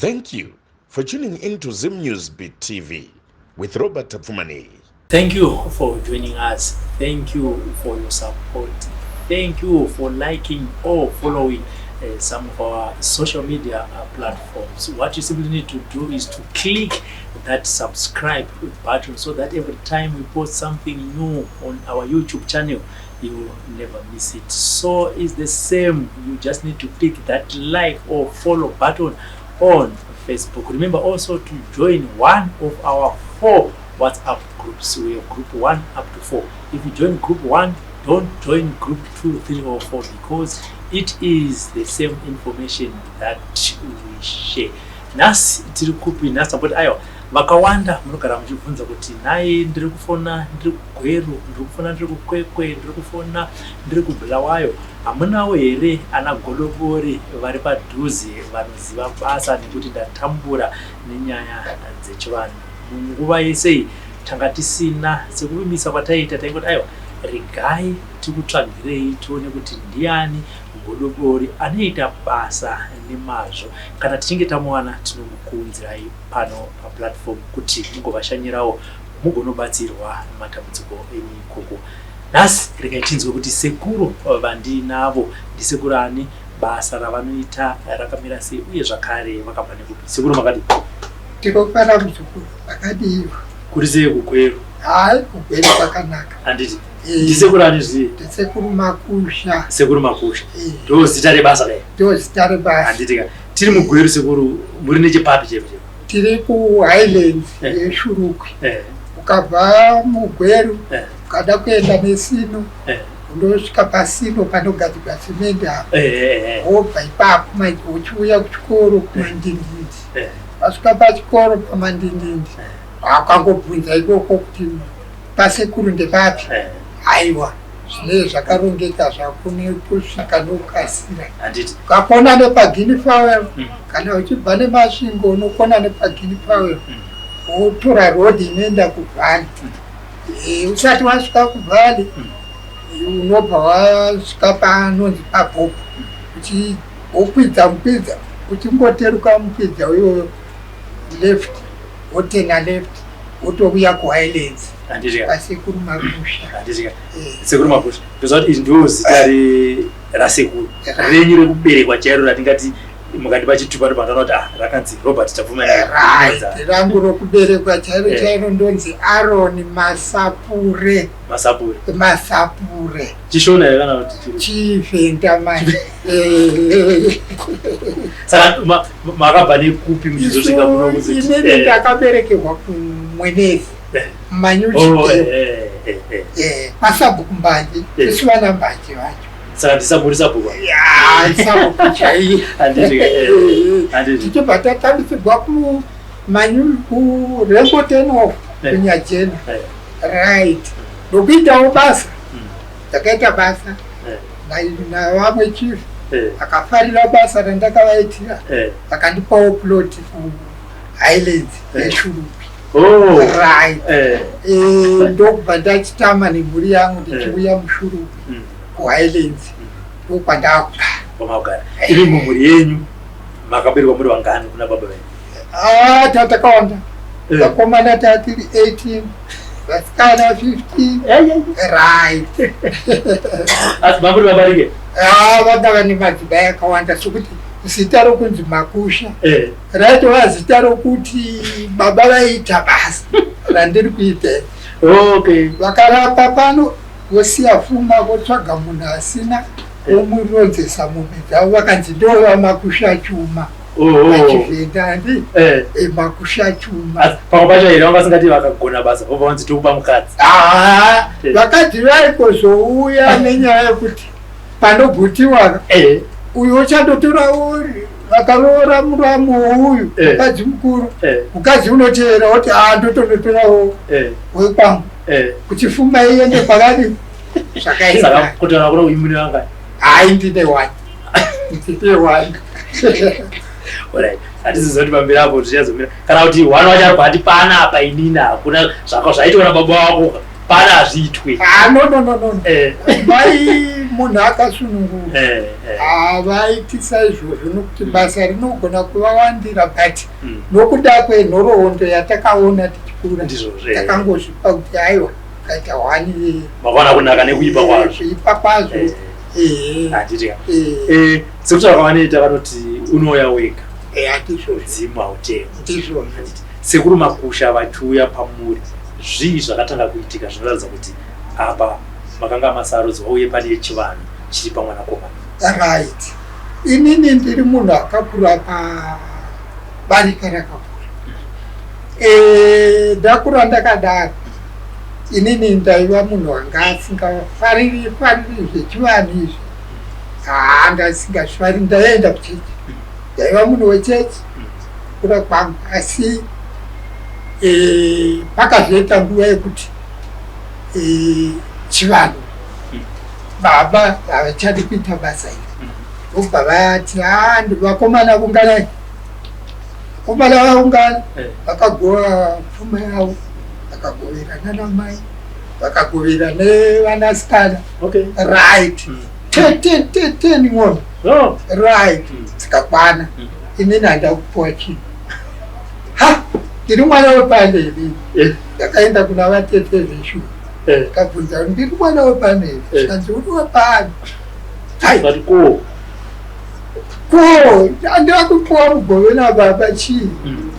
Thank you for tuning in to Zim News Beat TV with Robert Tapfumaneyi. Thank you for joining us. Thank you for your support. Thank you for liking or following some of our social media platforms. What you simply need to do is to click that subscribe button so that every time we post something new on our YouTube channel, you will never miss it. So it's the same. You just need to click that like or follow button on Facebook. Remember also to join one of our four WhatsApp groups. We have group 1 up to 4. If you join group 1, don't join group 2, 3 or 4 because it is the same information that we share. Nhasi tiri kupi? Nhasi tamboti aiwa, vakawanda munogara muchibvunza kuti nhai, ndiri kufona ndiri kuGweru, ndiri kufona ndiri kuKwekwe, ndiri kufona ndiri kuBulawayo, hamunawo here ana godobori vari padhuze vanoziva basa, nekuti ndatambura nenyaya dzechivanhu? Munguva yesei tanga tisina. Sekuvimbisa kwataiita, taingoti aiwa, regai tikutsvagirei tione kuti ndiani godobori anoita basa nemazvo. Kana tichinge tamuwana, tinomukuunzirai pano paplatform kuti mugovashanyirawo, mugonobatsirwa matambudziko enyu ikoko. Nhasi regai tinzwe kuti sekuru vandinavo ndisekuru ani, basa ravanoita rakamira sei, uye zvakare vakabva nekupi. Sekuru, makadii? Tinofara, muzukuru, makadiiwa? Kuri sei kuGweru? Hai, kuGweru kwakanaka. Handiti? Ndisekuru ani zviye? Ndisekuru Makusha. Sekuru Makusha, ndo zita rebasa dai? Ndo zita rebasa. Handiti ka? Tiri muGweru, sekuru, muri nechepapi chepo chepo? Tiri kuHighlands yeShurugwi. Ukabva muGweru ukada kuenda neSino, undosvika paSino panogadzirwa simende apo. Wobva ipapo manje uchiuya kuchikoro kuMandindindi. Wasvika pachikoro paMandindindi, wakangobvunza ikoko kuti pasekuru ndepapi, aiwa, zvinenge zvakarongeka zvakune kusvika nokukasira. Ukakona nepaGuinea Fowl, kana uchibva neMasvingo unokona nepaGuinea Fowl, wotora road inoenda kuValley. Usati wasvika kuValley, unobva wasvika panonzi paBhobho, wokwidza mukwidza, uchingoteruka mukwidza uyoyo left, wotena left, wotouya kuHighlands pasekuru Makusha. Handiti? Sekuru Makusha, ndoziva kuti iri ndo zita rasekuru renyu rekuberekwa chairo ratingati mukandipa chitupa ndobva kuti ah, rakanzi Robert Tapfuma? Right, rangu rokuberekwa chairo chairo ndonzi Aron Masapure. Masapure. Masapure. ChiShona here kana kuti? ChiVenda manje. Saka makabva nekupi muchizosvika kuno? Inini ndakaberekerwa kuMwenezi, Manyuchi, pasabhuku Mbanje. Isu vana Mbanje vacho. Saka ndisaburi sabhuku? Ya, sabhuku chaiye. Tichibva tatambisirwa kuRembo Turn-off, kuNyajena, right, ndokuitawo basa. Ndakaita basa navamwe chief, akafarira basa randakavaitira, akandipawo plot kuHighlands yeShurugwi. Right, ndokubva ndachitama nemhuri yangu ndichiuya muShurugwi kuHighlands, ndokwandakugara. Kwamagara. Iri mumhuri yenyu makaberekwa muri vangani kuna baba venyu? Ah, tatakawanda. Vakomana tatiri 18, vasikana 15, right. Asi mamuri vabarike? Ah, vanga vane madzimai akawanda, sokuti zita rokunzi Makusha raitova zita rokuti baba vaiita basa randiri kuita. Vakarapa pano, vosiya fuma, votsvaga munhu asina, vomuronzesa mombe dzavo, vakanzi ndova Makusha chuma. VachiVenda, handi? Makusha chuma. Pamwe pacho here vanga vasingati vakagona basa vobva vanzi tokupa mukadzi? Ah, vakadzi vaikozouya nenyaya yekuti panogutiwa uyu uchandotora uri vakaroora muramu uyu, mukadzi mukuru, mukadzi unoteera woti a, ndotonotorawo wekwangu kuti fuma iende kwakadi zvakaita. Saka kutaura kuno imune vangani? Hai, ndine one, ndine one. Alright, hatisiziva kuti pamberi apo zvichazomira kana kuti one wacho aribva ati panapa inini hakuna zvaka zvaitwa nababa wako, pana hazviitwe. Ah, no, no, no, no. Mai. Munhu akasununguka. Havaitisa izvozvo nokuti basa rinogona kuvawandira, but nokuda kwenhoroondo yatakaona tichikura, takangozvipa kuti aiwa, kaita hwani. Makaona kunaka nekuipa kwazvo. Kuipa kwazvo. Handiti? Sekutaura kwavanoita, vanoti unouya wega. Handizvozvo. Mudzimu hautengwi. Ndizvozvo. Sekuru Makusha vachiuya pamuri, zvii zvakatanga kuitika zvinoratidza kuti apa makanga masarudzwa uye pane chivanhu chiri pamwanakomana? Right, inini ndiri munhu akakura pabarika rakakura. Ndakura ndakadaro, inini ndaiva munhu wanga asingafariri fariri zvechivanhu izvi. Haa, ndasingazvifariri. Ndaienda kuchechi, ndaiva munhu wechechi kura kwangu, asi pakazoita nguva yekuti chivanhu, baba havachadi kuita basa iri. Vobva vati, "Ah, vakomana unganai." Vakomana vaungana, vakagova pfuma yavo, vakagovera nana mai, vakagovera nevanasikana. Right, 10, 10, 10, 10 ng'ombe. Right, dzikakwana. Inini handa kupuwa chinhu. Ha, ndiri mwana wepane inini. Ndakaenda kuna vatete zveshuwa, ndikabvunza kuti ndiri mwana wepane here. Zvikanzi, "Uri wepane." Hai. But ko Ko handina kupuwa mugove nababa chii?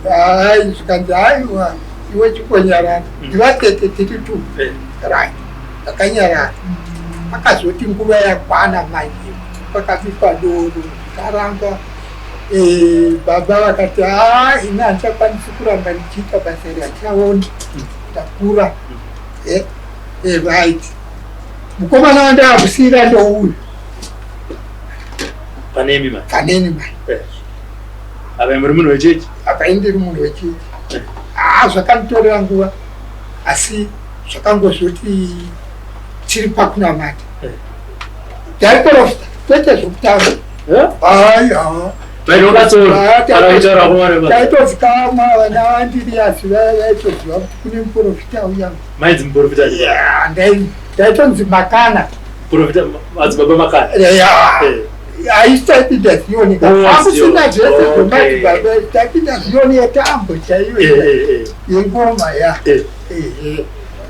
Hai, zvikanzi, "Haiwa, iwe chikonyarara." Ndivatete tiri tu. Right, ndakanyarara. Pakazoti nguva yakwana manje, pakabikwa doro, zvikaramba. Baba vakati, "Ha, ini handichakwanisi kuramba ndichiita basa iri, handichaoni, ndakura." Right, mukomana wandaakusiyira ndouyu. Panemi ma Paneni mai. Apa muri munhu wechechi. Apa indiri munhu wechechi. Haa, zvakanditorera nguva, asi zvakangozoti tiri pakunamata, ndaiprofita, kwete zvokutamba. Haiha. Taitozikamwa vana vandiriasi vaya, vaitoziva kuti kune muprofita uya. Mainzi muprofita? Ya, ndaitonzi Makana. Profita madzibaba Makana. Ya, haisi taipinda Ziyoni. Akusina zvese zvemadzibaba, taipinda Ziyoni yetambo chaiyo, yengoma ya.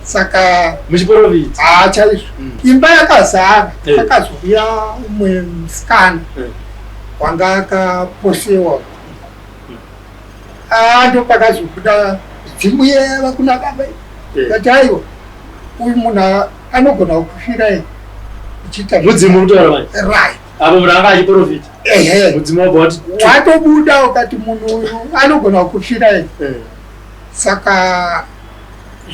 Saka Muchiprofita. Haa, chaizvo. Imba yakazara. Pakazouya umwe musikana wanga akaposewa. Aa, ndo pakazobuda dzimu yeva kuna baba, kati, "Aiwa, uyu munhu anogona kufira uchiita." Mudzimu kutaura manje. Right. Apo munhu anga achiprofita. Ehe. Mudzimu wabva wati Watobuda ukati munhu uyu anogona kufira. Saka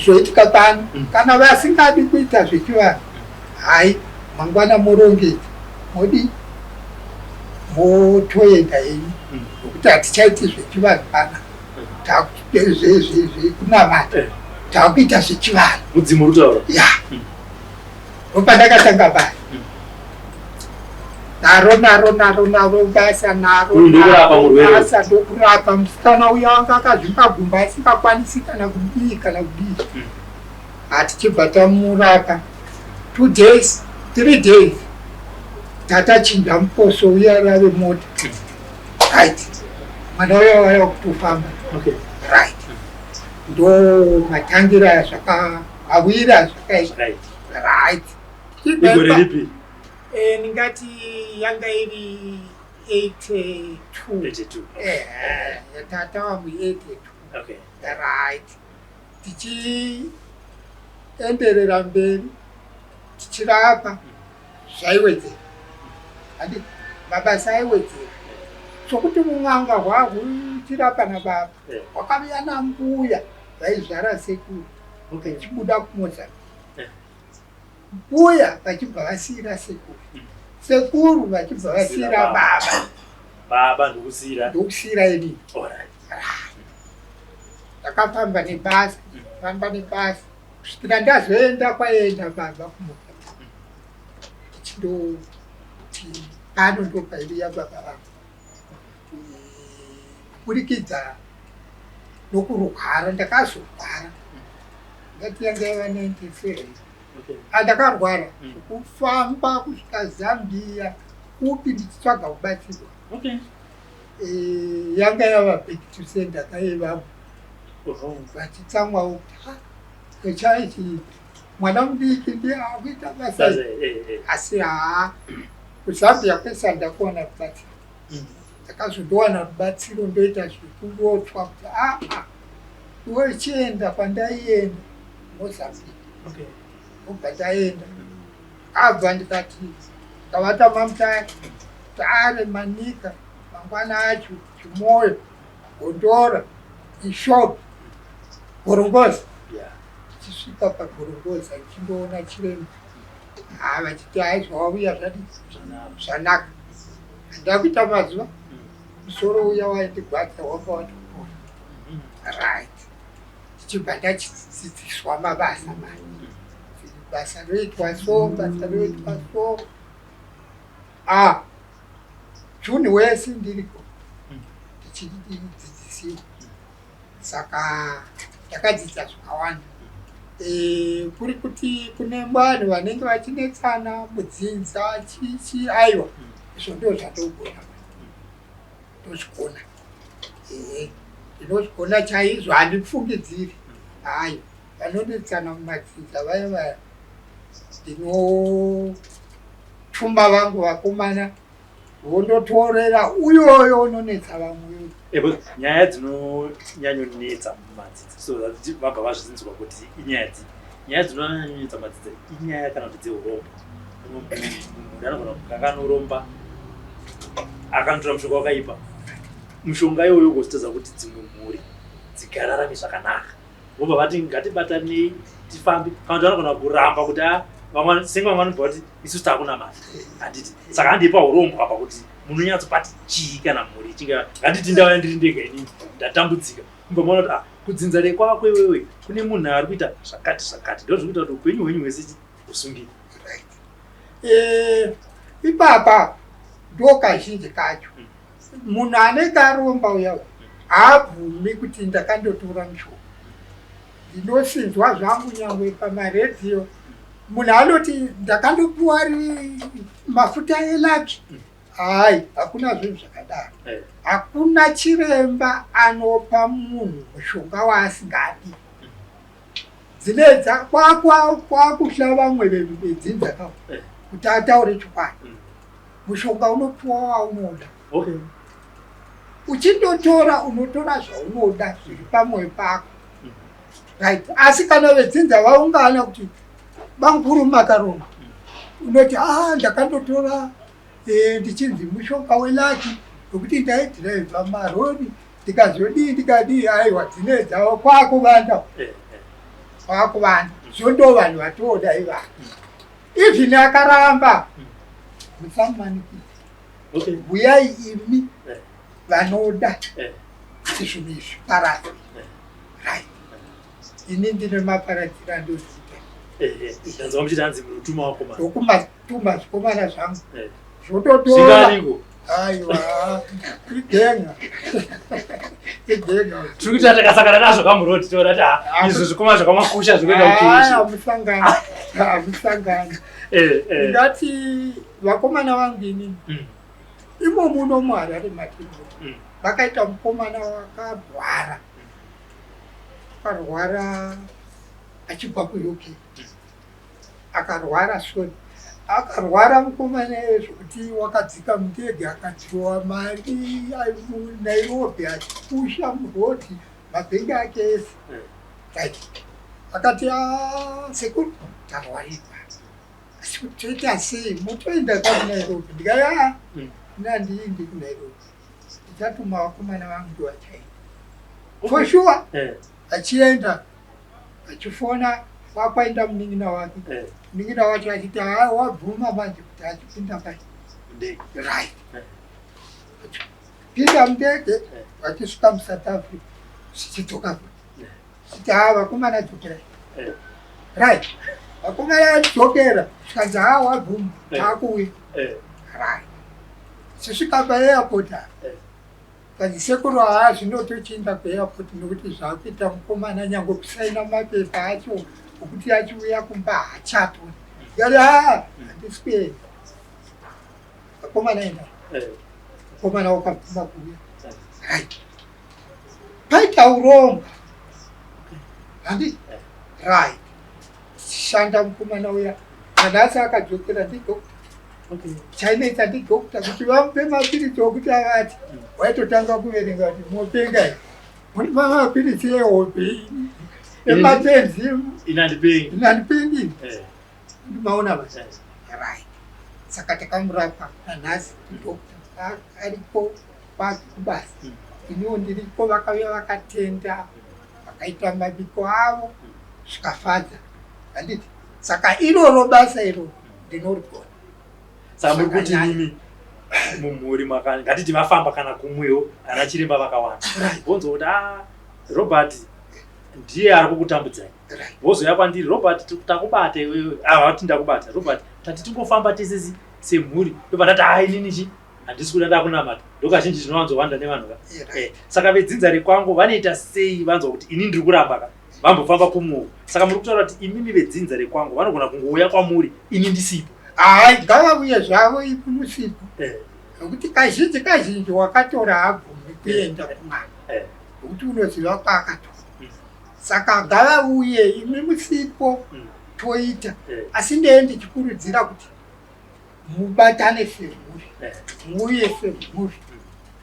zvoitika pano, kana vasingadi kuita zvechivanhu, hai, mangwana murongedza, modi motoenda henyu, nokuti hatichaiti zvechivanhu pana zvekunamata, taakuita zvechivanhu. Mudzimu kutaura. Ya, ndopandakatanga basa naro, naro, naro, naro basa naro. Uyu ndokurapa murwere. Basa ndokurapa musikana uya wanga akazvimba gumba, asingakwanisi kana kudii kana kudii. Hatichibva tamurapa 2 days, 3 days, tatachinja muposo uya rave mota. Right, mwana uya waya kutofamba. Right, ndo matangira zvaka awira zvakaita. Right. Igore ripi? Ndingati yanga iri 82. 82. Tata wangu 82. Right, tichienderera mberi tichirapa, zvaiwedzera, handi mabasa aiwedzera, sokuti mun'anga hwahuchirapa nababa hwakavuya nambuya vaizvara sekuru, vachibuda kuMozambique. Mbuya vachibva vasiyira sekuru, sekuru vachibva vasiyira baba. Baba ndokusiyira. Ndokusiyira inini. Ndakafamba nebasa, famba nebasa kusvikira ndazoenda kwaenda baba kuMozambique, tichindoti pano ndopaiviya baba vangu. Kuburikidza nokurwara, ndakazorwara, ngati yanga yava 97. Andakarwara zvekufamba kusvika Zambia kupi ndichitsvaga kubatsirwa. Yanga yava back to sender kaivavo vachitsamwawo kuti chaichi mwana mudiki ndiye akuita basa, asi haa, kuZambia kwese handakuwana rubatsiro. Ndakazondowana rubatsiro ndoita zvekurotswa kuti aa, iwe chienda kwandaienda Mozambique. Obva ndaenda, abva ndikati ndavata maMutare, Tare, Manika, mangwana acho Chimoyo, Gondora, Ishop, Gorongoza. Tichisvika paGorongoza ndichindoona chiremba, ha, vachiti hai, zvawauya zvadi zvanaka. Handakuita mazuva, musoro uya waindigwadza wanga watopora. Right, tichibva ndachidzidziswa mabasa manje, basa roitwa so, basa roitwa so. Ah, June wese ndiriko tichidzidzisiwa, saka ndakadzidza zvakawanda. Kuri kuti kune vanhu vanenge vachinetsana mudzinza chichi, aiwa, izvo ndo zvandogona, ndozvigona, ehe, ndinozvigona chaizvo, handifungidziri. Hayi, vanonetsana mumadzinza vaya vaya, ndinotuma vangu vakomana vondotorera uyoyo unonetsa vamwe. Nyaya dzinonyanyonetsa mumadzidza, so that vabva vazvinzwa kuti inyaya dzi nyaya dzinonyanyonetsa madzidza inyaya kana kuti dzeurombo. Mumwe munhu anogona akanoromba, akanotora mushonga wakaipa, mushonga iwoyo ugozotadza kuti dzimwe mhuri dzigararame zvakanaka, vobva vati ngatibatanei tifambe, kana kuti vanogona kuramba kuti a vamwe senge vamwe vanobva vati isusu takunamata, handiti? Saka handei paurombo apa kuti munonyatsopati chii kana mhuri ichinge, handiti, ndauya ndiri ndega, inini ndatambudzika, mubva maona kuti ah, kudzinza rekwako iwewe kune munhu ari kuita zvakati zvakati, ndo zviri kuita kuti upenyu hwenyu hwese husungire. Right. Ipapa ndo kazhinji kacho munhu anenge aromba uya haabvumi kuti ndakandotora mushonga. Ndinosinzwa zvangu nyangwe pamaredhiyo, munhu anoti ndakandopiwa mafuta elucky. Hai, hakuna zvinhu zvakadaro. Hakuna chiremba anopa munhu mushonga waasingadi. Dzinedza kwakuhla vamwe vedzinza ka kuti ataure chokwadi. Mushonga unopiwa waunoda. Uchindotora, unotora zvaunoda zviri pamwoyo pako, right? Asi kana vedzinza vaungana kuti bamukuru makaromba, unoti a ndakandotora ndichinzi mushonga welucky wekuti ndaidhiraivha marori, ndikazodii, ndikadii. Aiwa, dzine dzavo kwakuvanda, kwakuvanda zvondo vanhu vatoda ivavo. Even akaramba, musamumanikidza. Huyai imi vanoda kuti zvinhu izvi paradzwe. Right, ini ndine maparadziro andozita. Ndanzwa muchiti hanzi munotuma vakomana. Ndokumatuma zvikomana zvangu zvototora. Zvinganiko? Aiwa, igenga, igenga. Tiri kuti takasangana nazvo kamurodi, toona kuti ah, izvo zvikoma zvakamakusha zvikuenda kuchechi. Hamusangani, hamusangani. Ndingati vakomana vangu inini imo muno muHarare matimo vakaita mukomana wakarwara, akarwara achibva kuUK. Akarwara sori, akarwara mukomana zvokuti wakadzika mundege, akadhirowa mari muNairobi, achipusha murodhi mabhengi ake ese. Right, akati, "Ah, sekuru, tarwarirwa, asi kuti toita sei? Motoenda kwakuNairobi." Ndikati, "Aa, ina handiindi kuNairobi, ndichatuma vakomana vangu, ndovachaenda for sure." Achienda, achifona kwakwaenda munin'ina wake. Munin'ina wacho achiti haa, wabvuma manje kuti achipinda pai. Mundege. Right, achipinda mundege, vachisvika muSouth Africa, zvichidzoka futi, chiti haa, vakomana dzokerai. Right, vakomana vachidzokera, zvikanzi haa, wabvuma, taakuuya. Right, chisvika paairport apa, kanzi sekuru, haa, zvino tochienda kuairport nekuti zvaakuita mukomana, nyange kusaina mapepa acho. Wekuti achiuya kumba haachatoni. Ndikati haa handisi kuenda. Vakomana enda. Vakomana wakabvuma kuuya. Right. Paita uromba. Handi? Right. Shanda mukomana uya. Nanhasi akadzokera ndidokta. Okay. Chainetsa ndidokta kuti vamupe mapiritsi okuti avati. Waitotanga kuverenga kuti mopenga iyi. Munipa mapiritsi ehope emapenzi. Inandipengi. Inandipengi. Eh. Maona basa. Eh. Right. Saka takamurapa nanhasi ndidokta ariko kwake kubasa. Iniwo ndiriko vakauya vakatenda vakaita mabiko avo zvikafadza. Handiti? Saka iroro basa iroro ndinorigona. Saka muri kuti imi mumhuri maka ngatiti vafamba kana kumwewo ana chiremba vakawanda. Vonzwa kuti ah Robert ndiye ari kukutambudzai. Vozouya kwandiri Robert takubata iwewe. Ah vati ndakubata Robert tati tingofamba tese semhuri. Ndobva ndati ah inini chi handisi kuda ndakunamata. Ndokazhinji zvinowanzowanda nevanhu ka. Eh, saka vedzinza rekwangu vanoita sei vanzwa kuti ini ndiri kuramba ka vambofamba kumwewo. Saka muri kutaura kuti imimi vedzinza rekwangu vanogona kungouya kwamuri ini ndisipo. Hai ngavauye zvavo ipi musipo. Eh. Nokuti kazhinji kazhinji wakatora haabvumi kuenda kumwana. Eh. Nokuti unoziva kwaakatora. Saka ngavauye imi musipo toita. Asi ndee ndichikurudzira kuti mubatane semhuri. Muuye semhuri.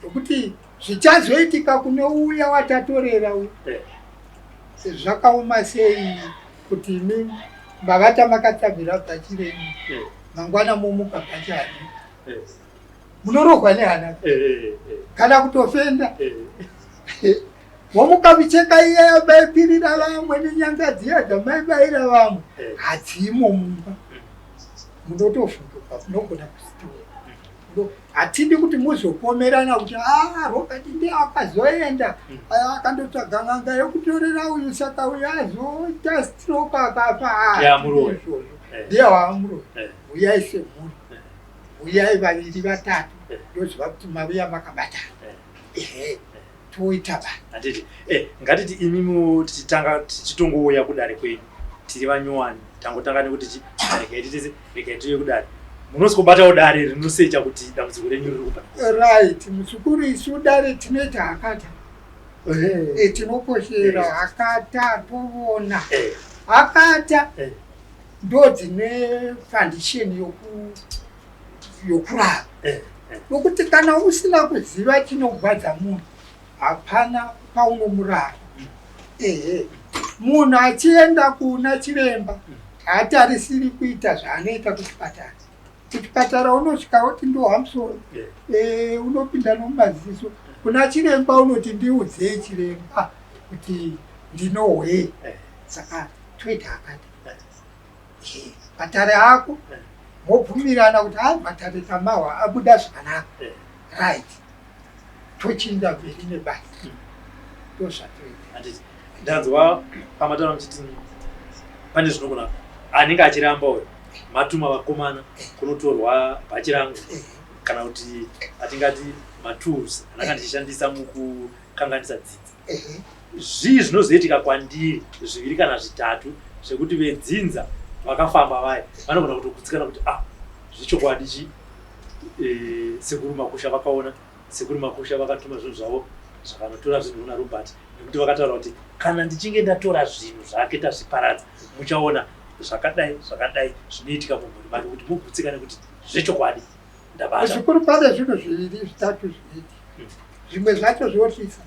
Nokuti zvichazoitika kune uya watatorera uya. Zvakaoma sei kuti imi mavata makatsamira bhachi renyu mangwana momuka bhachi harimo. Munorohwa nehana kana kutofenda. Womuka micheka iya yamaipirira vamwe nenyanga dziya dzamaibaira vamwe hadzimo mumba. Munotovhunduka munogona kusitora. Hatidi kuti muzopomerana kuti ah Robert ndiye akazoenda akandotsvaga n'anga yekutorera uyu saka uyu azoita stroke akafa. Ndiye waamuroyi. Uyai semhuri. Uyai vaviri vatatu ndoziva kuti mavuya makabatana. Ehe. Toita ba. Handiti eh, ngatiti imimi tichitanga tichitongouya kudare kwenyu tiri vanyowani tangotanga nekuti chi regai titese regai tiuye kudare munosikobatawo dare rinosecha kuti dambudziko renyu riri kupa. Right muzukuru isu dare tinoita hakata. Eh, tinokoshera hakata tovona. Hakata ndo dzine foundation yoku yokurapa. Nokuti kana usina kuziva chinogwadza munhu hapana paunomurapa. Ehe. Munhu achienda kuna chiremba haatarisiri kuita zvaanoita kuchipatara. Kuchipatara unosvika woti ndohwa musoro. Eh, unopinda nomumaziso. Kuna chiremba unoti ndiudzei chiremba kuti ndinohwei. Saka toita akati. Matare ako mobvumirana kuti hai matare tamahwa abuda zvakanaka. Right. Tochinda mberi nebasa. Ndozvatoita. Handiti ndanzwa pamataura muchiti pane zvinogona anenge achiramba uyo matuma vakomana kunotorwa bhachi rangu kana kuti atingati matools andanga ndichishandisa mukukanganisa dzidzi. Zvii zvinozoitika kwandiri zviviri kana zvitatu zvekuti vedzinza vakafamba vaya vanogona kutogutsikana kuti ah zvechokwadi chi e, sekuru Makusha vakaona sekuru Makusha vakatuma zvinhu zvavo zvakanotora zvinhu kuna Robert nekuti vakataura kuti kana ndichinge ndatora zvinhu zvake tazviparadza muchaona zvakadai zvakadai zvinoitika mumhuri make kuti mugutsikane kuti zvechokwadi ndabata. Zvikuru pane zvinhu zviviri zvitatu zvinoitika. Zvimwe zvacho zvinotyisa.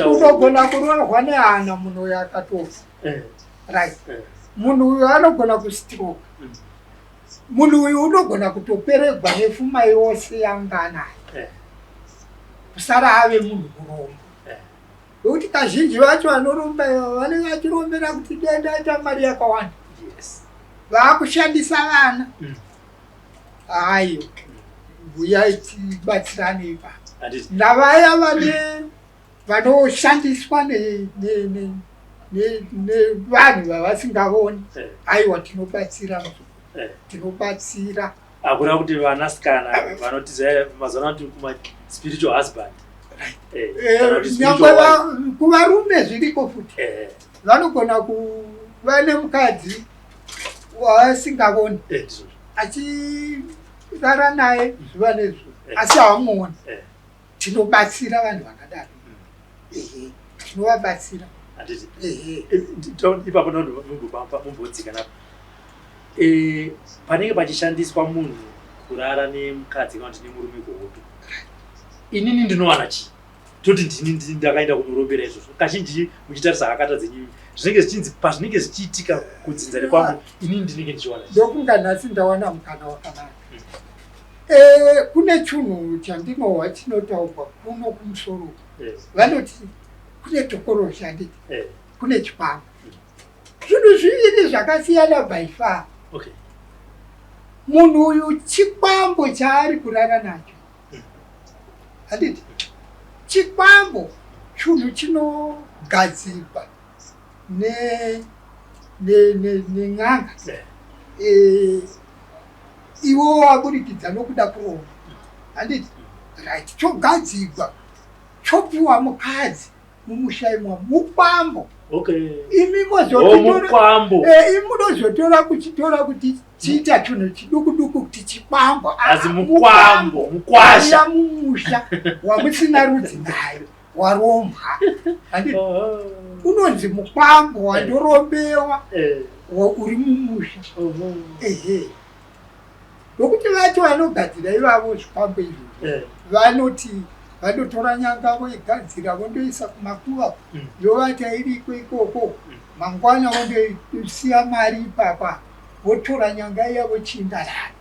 Unogona kurohwa nehana munhu uyo akatofa. Right. Munhu uyu anogona kustroke. Munhu uyu unogona kutoperegwa nefuma yose yanga anayo. Kusara ave munhu murombo. Nokuti kazhinji vacho vanoromba ivava vanenge vachirombera kuti dai ndaita mari yakawanda. Vaakushandisa vana. Hayo. Huyai tibatsirane ipapo. Navaya vane vanoshandiswa nevanhu vavasingavoni. Aiwa tinobatsira. Tinobatsira. Akureva kuti vanasikana vanotiza mazuva ano kuma spiritual husband. Nyangwe kuvarume zviriko futi. Vanogona ku Vane mukadzi waasingavoni achirara naye zuva nezuva, asi havamuoni. Tinobatsira vanhu vakadaro. Ehe, tinovabatsira. Handiti ipapo mumbobamba, mumbodzika napo. Panenge pachishandiswa munhu kurara nemukadzi kana kuti nemurume kuhope, inini ndinowana chii? Toti ndini ndakaenda kunorombera izvozvo. Kazhinji muchitarisa hakata dzenyu, zvinenge zvichinzi pazvinenge zvichiitika kudzinza rekwangu, inini ndinenge ndichiwana chii? Ndokunga nhasi ndawana mukana wakanaka. Kune chinhu chandinohwa chinotaurwa kuno kumusoro. Vanoti kune tokoroshi, handiti? Kune chikwambo. Zvinhu zviviri zvakasiyana by far. Munhu uyu chikwambo chaari kurara nacho, handiti? Chikwambo chinhu chinogadzirwa nen'anga. Iwo waburikidza nokuda kuromba, handiti? Right, chogadzirwa, chopiwa mukadzi mumusha imomo, mukwambo. Imi mozotora Mukwambo. Imi munozotora kuchitora kuti chiita chinhu chiduku duku kuti chikwambo. Asi mukwambo, mukwasha. Uya mumusha wamusina rudzi nayo, warombwa, handiti? Unonzi mukwambo wandorombewa, uri mumusha. Ehe, nokuti vacho vanogadzira ivavo zvikwambo izvozvo vanoti vanotora nyanga voigadzira, vondoisa kumakuva, yovata iriko ikoko. Mangwana vondosiya mari ipapa, votora nyanga iya vochiinda nayo.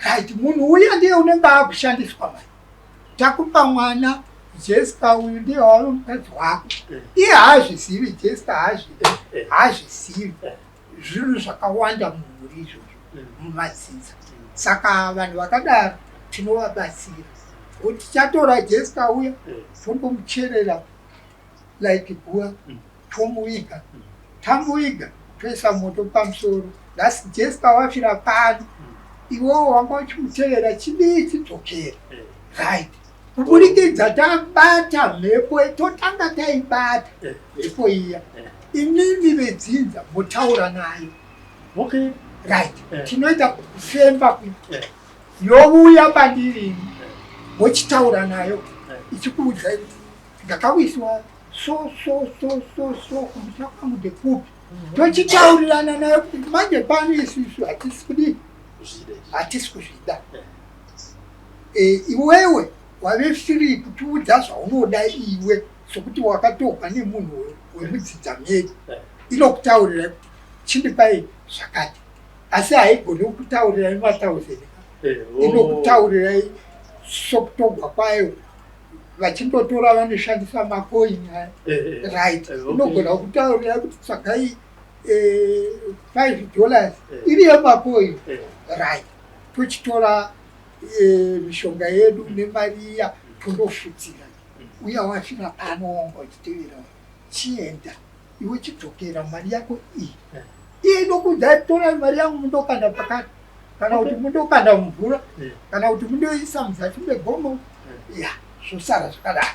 Right, munhu uya ndiye unenge akushandiswa mari. Takupa mwana Jessica, uyu ndiye wave mukadzi wako. Iye haazvizivi, Jessica haazvizivi. Zvinhu zvakawanda mumhuri izvozvo, mumadzinza. Saka vanhu vakadaro tinovabatsira kuti tichatora Jessica uya, tongomucherera like guva, tomuviga. Tamuviga, toisa moto pamusoro. Nhasi Jessica wafira pano, iwewo wanga uchimutevera, chidii, chidzokera. Right, kuburikidza tabata mhepo, totanga taibata mhepo iya. Imimi vedzinza motaura nayo. Right. Tinoita kufemba kuya, youya pandiri, mochitaura nayo, ichikuudzai kuti ndakawiswa so so so so so, kumusha kwangu ndekupi. Tochitaurirana nayo kuti manje pano isusu hatisi kudii? Kuzvida. Hatisi kuzvida. Iwewe wave free kutiudza zvaunoda iwe, sokuti wakatogwa nemunhu wemudzidza medu. Inokutaurira kuti chindipai zvakati, asi haigoni kukutaurirai mathousand. Oh. Inokutaurirai sokutogwa kwayo, vachindotora vanoshandisa makoini aya. Right. Inogona kukutaurirai kuti tsvagai $5 iri yemakoini. Right, tochitora mishonga yedu nemari iya, tondofutsira uya wafira pano wanga uchitevera. Chienda iwe, chidzokera mari yako iyi. Iye inokuudza, torai mari yangu mundokanda pakati, kana kuti mundokanda mumvura, kana kuti mundoisa muzasi megomo. Ya, zvosara zvakadaro.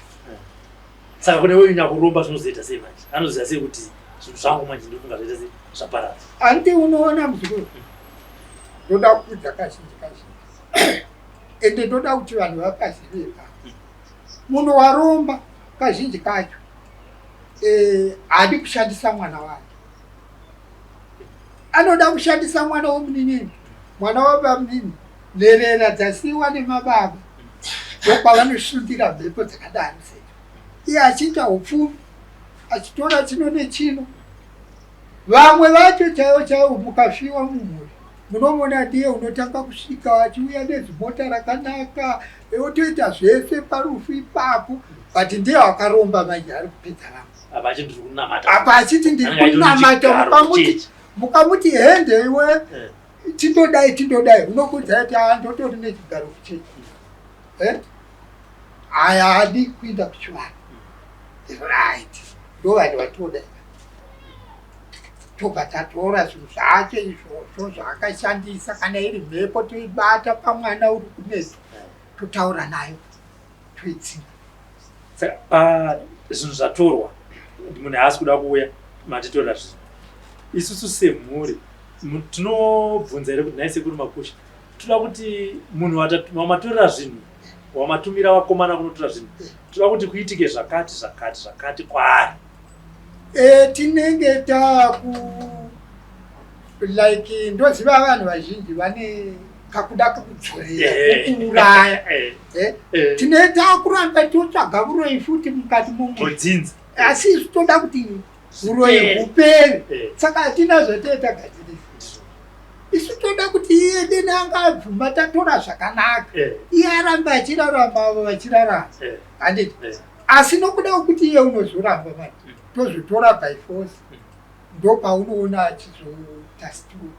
Saka kune uyu nyakuromba zvinozoita sei manje? Anoziva sei kuti zvinhu zvangu manje ndinofunga zvaita sei, zvaparara? Handiti unoona, muzukuru, ndoda kuudza kazhinji kazhinji, ende ndoda kuti vanhu vapazive pa munhu waromba kazhinji kacho haadi kushandisa mwana wake, anoda kushandisa mwana womuninini, mwana wabamunini, nherera dzasiyiwa nemababa. Ndokwavanosundira mhepo dzakadaro sei, iye achiita upfumi, achitora chino nechino. Vamwe vacho chaivo chaivo, mukafiwa mumhuri, munomuona ndiye unotanga kusvika achiuya nezimota rakanaka, otoita zvese parufu ipapo, but ndiye wakaromba manje ari kupedza vamwe. Apa achiti ndiri kunamata. Apa achiti ndiri Anenge achitori kunamata. chigaro Mukamuti, kuchechi. mukamuti hende iwe, tindodai tindodai, unokudzai kuti aa, ndotori nechigaro kuchechi. Aya haadi kuenda kuchivanhu. Right, ndo vanhu vatoda. Tobva tatora zvinhu zvacho izvozvo zvaakashandisa, kana iri mhepo toibata pamwana uri kunetsa, totaura nayo, toitsinga. Saka pa zvinhu zvatorwa, munhu haasi kuda kuuya, matitorera zvinhu. Isusu semhuri tinobvunza here kuti nhai sekuru Makusha, toda kuti munhu wamatorera zvinhu, wamatumira vakomana kunotora zvinhu, toda kuti kuitike zvakati zvakati zvakati kwaari? Tinenge taku like ndoziva vanhu vazhinji vane kakuda kudzorera kuuraya. Tine takuramba totsvaga uroyi futi mukati momudzinza, asi isu toda kuti uroyi hupere, saka hatina zvatee tagadzirisa. Isu toda kuti iye dene anga abvuma tatora zvakanaka, iye aramba achirarama, avo vachirarama, handiti? Asi nokuda kwekuti iye unozoramba manje, tozotora by force, ndopaunoona achizotastura.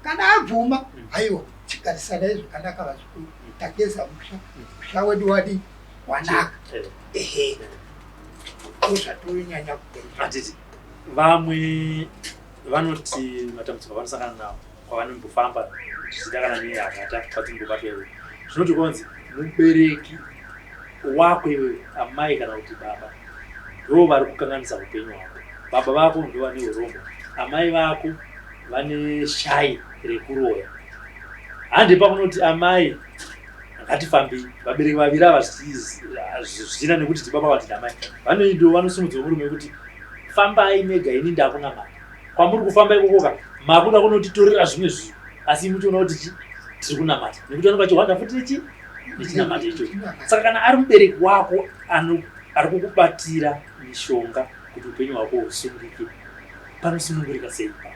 Kana abvuma, haiwa, chigarisanai zvakanaka vazukuru, tageza musha, musha wedu wadii, wanaka. Ehe, ndozvatonyanya kuita. Handiti vamwe vanoti matambudziko avanosangana nawo kwavanombofamba, zvichida kana nehakata kwadzinombobatwa iwe, zvinoti kwanzi mubereki wako iwewe, amai kana kuti baba, ndo vari kukanganisa upenyu hwako. Baba vako ndo vane urombo, amai vako vane shai rekuroya. Hande pakunoti amai ngatifambei, vabereki vaviri ava, zvichina nekuti ndibaba kana kuti ndamai, vanoindo vanosumudzwa murume wekuti fambai mega, ini ndakunamata. Kwamuri kufamba ikokoka makuda kunotitorera zvimwe zvinhu, asi muchiona kuti chi tiri kunamata, nekuti vanenge vachihwanda futi nechi nechinamata ichocho. Saka kana ari mubereki wako ari kukubatira mishonga kuti upenyu hwako husungike, panosunungurika sei ipapo?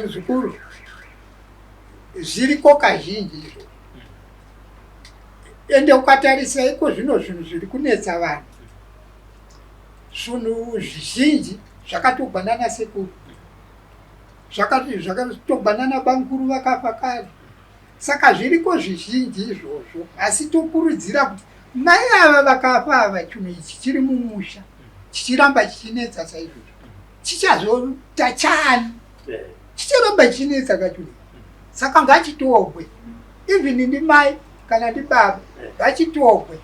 Muzukuru, zviriko kazhinji izvo. Ende ukatarisa iko zvino zvinhu zviri kunetsa vanhu, zvinhu zvizhinji zvakatogwa nana sekuru, zvakatogwa nana bamukuru vakafa kare. Saka zviriko zvizhinji izvozvo, asi tokurudzira kuti mai ava vakafa ava, chinhu ichi chiri mumusha chichiramba chichinetsa saizvozvo, chichazota chani? Chicharamba chichinetsa kachunhu. Saka ngachitogwe, even ndimai kana ndibaba, ngachitogwe,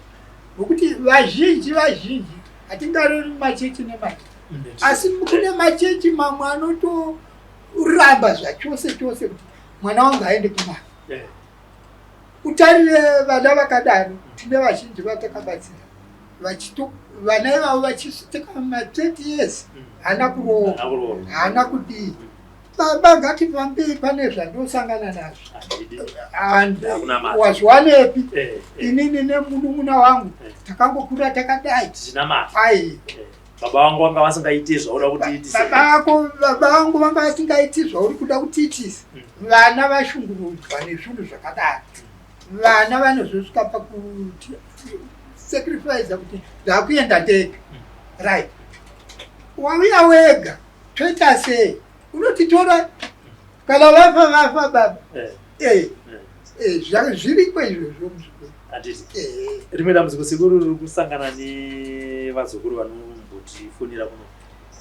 nokuti vazhinji vazhinji hatingarori machechi nemachechi, asi kune machechi mamwe anotoramba zvachose chose kuti mwana wangu aende kumana. Utarire vana vakadaro, tine vazhinji vatakabatsira vachito vana ivavo vachisvika ma30 years haana kuroora, haana kudii. Baba, ngatifambei, pane zvandosangana nazvo. Wazviwanepi? Inini nemunun'una wangu takangokura takadai. Ai. Baba vangu vanga vasingaiti zvauda kutiitisa. Baba vako, baba vangu vanga vasingaiti zvauri kuda kutiitisa. Vana vashungurudzwa nezvinhu zvakadaro, vana vanozosvika pakuti sacrifice kuti ndakuenda ndega. Right, wauya wega, toita sei? Unotitora kana vafa vafa baba. Zviriko izvozvo muzvikoro. Handiti rimwe dambudziko sekuru riri kusangana nevazukuru vanombotifonera kuno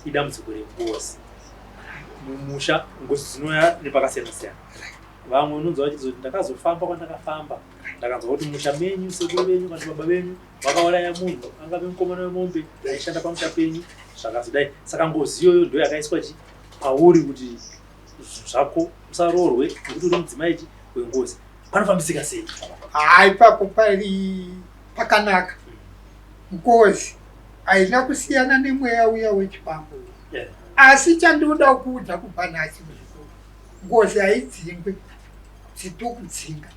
idambudziko rengozi mumusha. Ngozi dzinouya nepakasiyana siyana. Vamwe unonzwa vachiti ndakazofamba kwandakafamba, ndakanzwa kuti musha menyu sekuru venyu kana baba venyu vakauraya munhu, angave mukomana wemombe aishanda pamusha penyu, zvakazodai. Saka ngozi iyoyo ndo yakaiswa chi pauri kuti zvinhu zvako usaroorwe nekuti uri mudzimai chi wengozi. Panofambisika sei? Haa, ipapo pari pakanaka. Ngozi haina kusiyana nemweya uya wechipambo. Asi chandinoda kuudza kubva nhasi muzvikuru, ngozi haidzingwe, dzitokudzinga.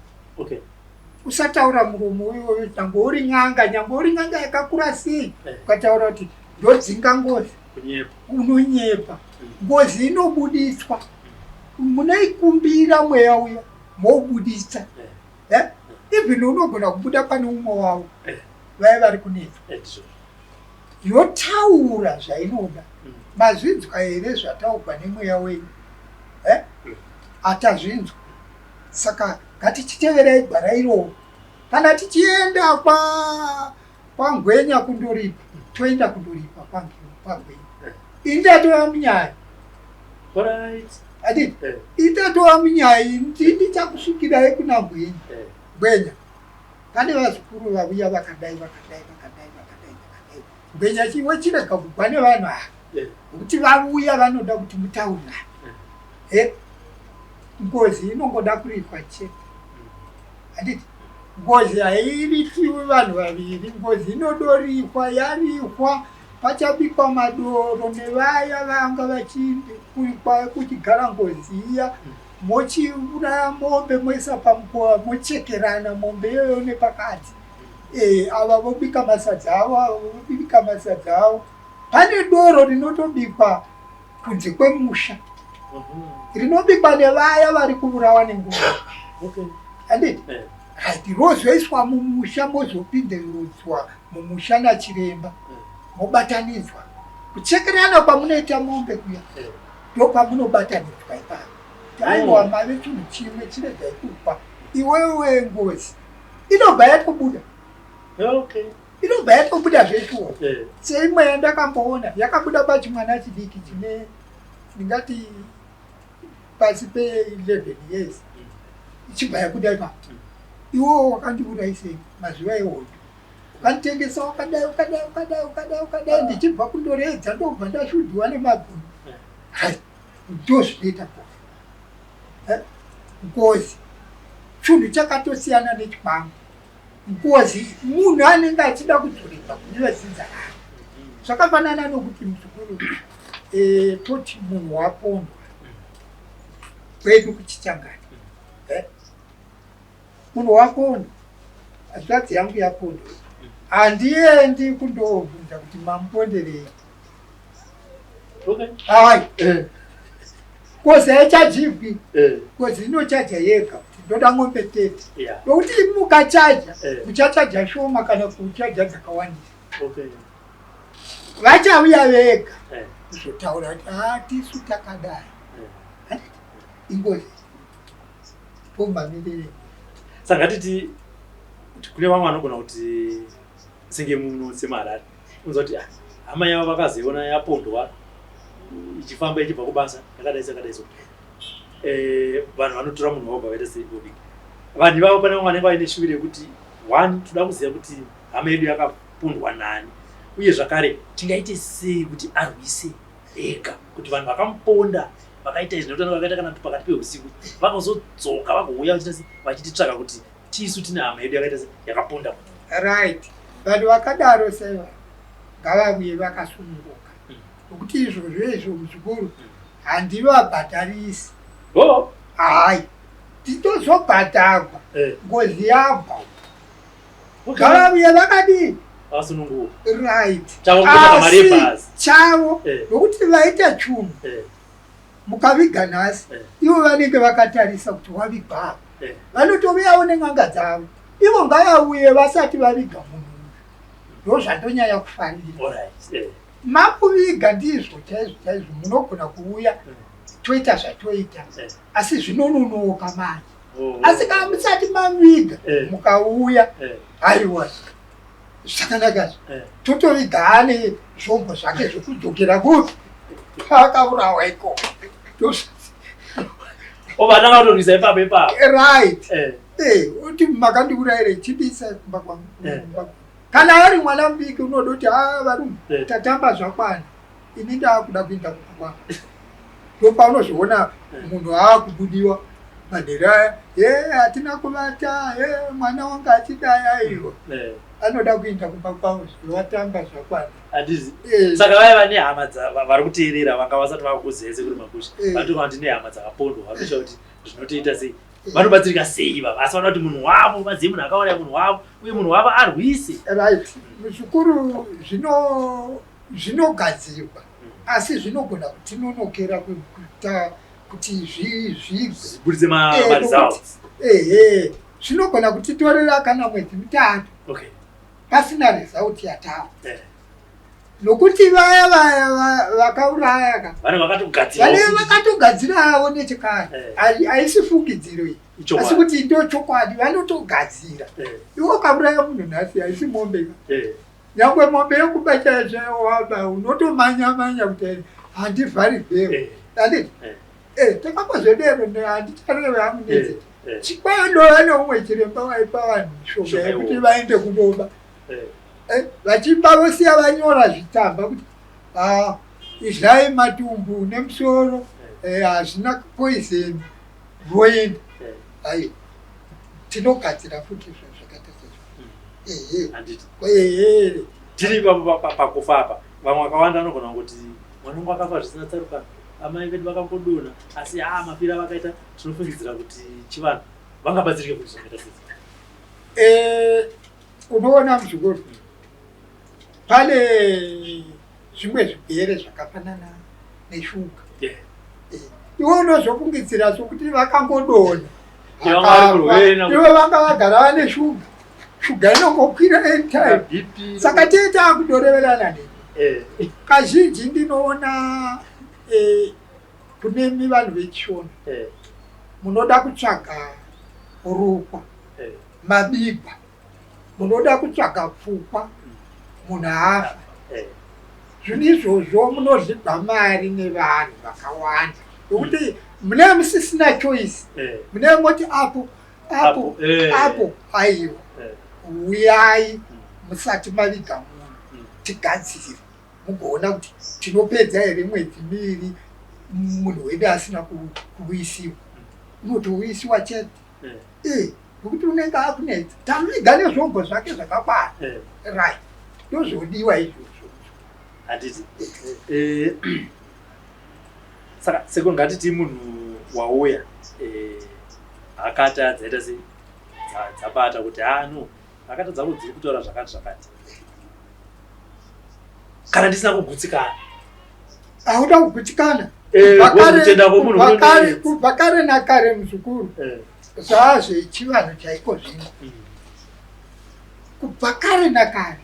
Usataura muromo uyoyo, nyangwe uri n'anga, nyangwe uri n'anga yakakura sei, ukataura kuti ndodzinga ngozi, unonyepa. Ngozi inobuditswa, munoikumbira mweya uya, moubuditsa. Even unogona kubuda pane umwe wavo vaya vari kunetsa, yotaura zvainoda. Mazvinzwa here zvataurwa nemweya wenyu? Hatazvinzwa, saka ngatichiteverai gwara iroro. Kana tichienda kwaNgwenya kundoripa, toenda kundoripa kwaNgwenya. Ini ndatova munyaya, adii? Ini munyaya, ndichakusvikirai kuna Ngwenya. Ngwenya, pane vazukuru vauya vakadai vakadai vakadai vakadai vakadai. Ngwenya, chiwe chirega kugwa nevanhu ava. Nokuti vauya vanoda kuti mutaurirane. Ngozi inongoda kuripwa chete. Handiti ngozi hairipiwi vanhu vaviri, ngozi inodorikwa, yarikwa pachabikwa madoro nevaya vanga vachikuikwa kuchigara ngozi iya, mochiuraya mombe moisa pamukova, mochekerana mombe iyoyo nepakati. Ava vobika masadza avo, ava vobika masadza avo. Pane doro rinotobikwa kunze kwemusha, rinobikwa nevaya vari kuurawa nengozi. Handiti? Right, rozoiswa mumusha, mozopindurudzwa mumusha nachiremba, mobatanidzwa. Kuchekerana kwamunoita mombe kuya, ndopamunobatanidzwa ipapo. Aiwa, mave chinhu chimwe, chiregai kufa. Iwewe ngozi inobva yatobuda. Inobva yatobuda zveshuwa. Seimwe yandakamboona yakabuda pachimwana chidiki chine ndingati pasi pe 11 years, ichibva yabuda ipapo. Iwewe wakandiurayisei mazuva ehondo, ukanditengesa, wakadai wakadai wakadai wakadai wakadai, ndichibva kundoredza ndobva ndashudhiwa nemabhunu. Hai, ndozvinoita ngozi. Ngozi chinhu chakatosiyana nechikwambo. Ngozi munhu anenge achida kudzorerwa kune vedzinza rake. Zvakafanana nokuti muzukuru, toti munhu wapondwa kwedu kuchichangani, munhu wapondwa, hanzvadzi yangu yapondwa, handiendi kundobvunza kuti mamuponderei. Hai, ngozi haichajibwi. Ngozi inochaja yega kuti ndoda mombe 30. Nokuti mukachaja, muchachaja shoma kana kuchaja dzakawandisa. Vachauya vega kuzotaura kuti tisu takadai. Ingozi pomamirire. Saka ngatiti kuti kune vamwe vanogona kuti senge muno semuHarare, unonzwa kuti hama yavo vakazoiona yapondwa ichifamba ichibva kubasa yakadai yakadai so. Vanhu vanotora munhu wavo vaita sei voviga. Vanhu ivavo pane vamwe vanenge vaine shuviro yekuti one, toda kuziva kuti hama yedu yakapondwa nani, uye zvakare tingaite sei kuti arwise ega kuti vanhu vakamuponda vakaita izvi, nekuti vanenge vakaita kana kuti pakati peusiku vakazodzoka vagouya vachiita sei, vachititsvaka kuti tisu tine hama yedu yakaita sei, yakaponda munhu. Right, vanhu vakadaro seva ngavavuye vakasununguka, nokuti izvozvo izvo muzukuru handivabhadharisi. Hai, titozobhadharwa ngozi yabva. Ngavavuye vakadii? Vasununguka. Right. Chavo kutsvaka mari Asi yebhazi. chavo, nokuti vaita chunhu, mukaviga nhasi, ivo vanenge vakatarisa kuti wavigwa apa, vanotovuyawo nen'anga dzavo. Ivo ngavauye vasati vaviga munhu uyu, ndozvandonyanya kufarira. Makuviga ndizvo chaizvo chaizvo, munogona kuuya toita zvatoita, asi zvinononoka manje. Asi kana musati maviga, mukauya, haiwa, zvakanaka, totoviga ane zvombo zvake zvekudzokera kupi paakaurawa ikoko. Vatanga kutorwisa ipapo ipapo. Right. Uti makandiurayire, chibisa kumba kwangu. Kana ari mwana mudiki unoda kuti varume, tatamba zvakwana, ini ndaakuda kuenda kumba kwangu. Ndopaunozviona munhu aakubudiwa manheru aya, ye hatina kuvata, ye mwana wanga achidai, aiwa, anoda kuenda kumba kwavo, vatamba zvakwana. Handizi. Saka vaya vane hama vari kuteerera vanga vasati vakuziva sekuri Makusha, vatoona kuti nehama dzakapondwa, vanoshaya kuti zvinotoita sei, vanobatsirika sei ivava, asi vanoda kuti munhu wavo vazive munhu akauraya munhu wavo, uye munhu wavo arwise. Right, muzukuru, zvinogadzirwa, asi zvinogona kutinonokera kuita kuti zvibve Zviburitse maresults. Ehe, zvinogona kutitorera kana mwedzi 3 pasina result yatawa, nokuti vaya vaya vakauraya ka Vanenge vakatogadzira. Vanenge vakatogadzira avo nechekare. Haisi fungidziro iyi, Ichokwadi. asi kuti ndo chokwadi, vanotogadzira. Iwe ukauraya munhu nhasi, haisi mombe ka. Nyangwe mombe yekuba chaizvo waba, unotomanya manya kuti handivharirwewo. Anditi? Takambozodero, handichareve hangu nezita. Chikwayondova neumwe chiremba waipa vanhu mishonga Mishonga yekuti iwowo. vaende kunoba. Vachiba vosiya vanyora zvitsamba kuti Idyai matumbu nemusoro, hazvina poison, voenda. Aiwa, tinogadzira futi zvinhu zvakaita sezvo. Ehe. Handiti. Ehe. Tiri pakufa apa, vamwe vakawanda vanogona kungoti mwana wangu akafa zvisina tsarukano, amai vedu vakangodonha, asi haa mafiro avakaita tinofungidzira kuti chivanhu. Vangabatsirike kuti zvakaita sei? Unoona muzukuru, pane zvimwe zvigwere zvakafanana neshuga. Iwe unozofungidzira sokuti vakangodonha, iwe vanga vagara vane shuga, shuga inongokwira anytime. Saka tee taakutoreverana nemi. Kazhinji ndinoona kunemi vanhu vechiShona munoda kutsvaga rukwa mabigwa, munoda kutsvaga pfukwa munhu afa. Zvinhu izvozvo munozvigwa mari nevanhu vakawanda, nokuti mune musisina choice, mune moti apo apo apo. Aiwa, uyai musati maviga munhu, tigadzire, mugoona kuti tinopedza here mwedzi miiri munhu wedu asina kuuyisiwa. Unotouyisiwa chete, nokuti unenge akunetsa. Tamuviga nezvombo zvake zvakakwana, right? Ndozvodiwa izvozvo. Handiti. Saka sekuru, ngatiti munhu wauya, akati dzaita sei, dzabata kuti ha no, akati dzako dziri kutaura zvakati zvakati, kana ndisina kugutsikana? Hauda kugutsikana. Kubva kare nakare, muzukuru, zvaazvechivanhu chaiko zvino. Kubva kare nakare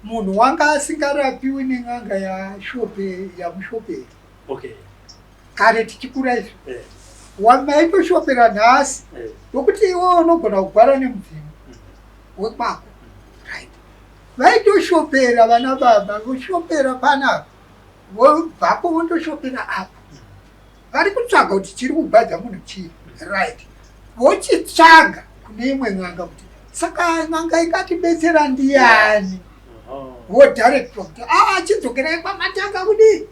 munhu wanga asingarapiwi nen'anga yashope yamushoperi. Kare tichikura izvo, wamaitoshopera nhasi, nokuti iwe unogona kugwara nemudzimu wekwako, right? Vaitoshopera vana baba, voshopera panapa, vobvapo vondoshopera apa. Vari kutsvaga kuti chiri kugwadza munhu chii, right? Vochitsvaga kune imwe n'anga kuti saka n'anga ingatibetsera ndiyani? Vodirectwa kuti aa, chidzokerai kwamatanga kudii?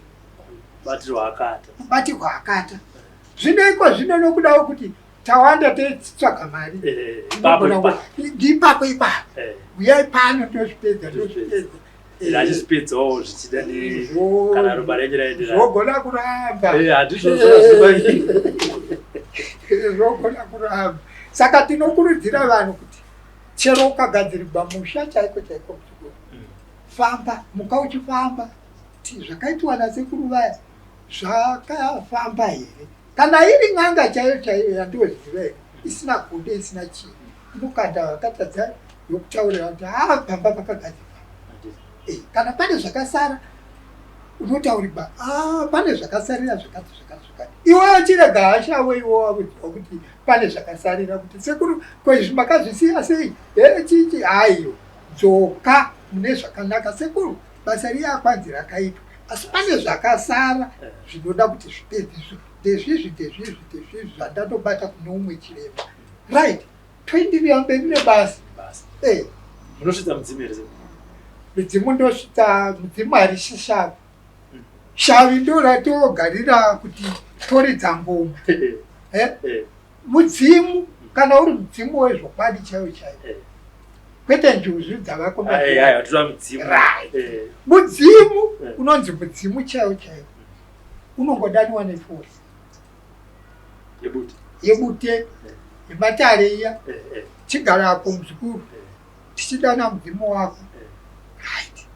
Kubatirwa akata. Kubatirwa akata. Zvino iko zvino nokudawo kuti tawanda teitsvaga mari, ndipapo ipapo, uyai pano, ndozvipedza, ndozvipedza. Achizvipedzawo zvichida kana ropa renyu raenderana. Zvogona kuramba. Handizvo. Zvogona kuramba. Saka tinokurudzira vanhu kuti chero ukagadzirirwa musha chaiko chaiko, muzukuru, famba, muka uchifamba kuti zvakaitwa nasekuru vaya zvakafamba here. Kana iri n'anga chaiyo chaiyo yandioziva here, isina godo, isina chii, inokanda vakatadza yokutaurira kuti haa, pamba pakagadzirwa. Kana pane zvakasara unotaurirwa, a pane zvakasarira zvakati zvakati zvakati. Iwe uchirega hashawe, iwe wakuziva kuti pane zvakasarira, kuti sekuru, ko izvi makazvisiya sei? Here chichi? Haiyo, dzoka mune zvakanaka. Sekuru, basa riya kwanzi rakaitwa, asi pane zvakasara zvinoda kuti zvipedziswe, ndezvizvi, ndezvizvi, ndezvizvi zvandatobata kune umwe chiremba, right? Toendirira mberi nebasa. Munosvitsa mudzimu here? Midzimu ndosvitsa. Mudzimu harisi shavi. Shavi ndo ratogarira kuti toridza ngoma. Mudzimu, kana uri mudzimu wezvokwadi chaiwo chaiwo, kwete njuzu dzavako, mudzimu unonzi mudzimu chaiwo chaiwo unongodaniwa neforce yebute yematare iya. Chigarapo muzukuru, tichidana mudzimu wako, right?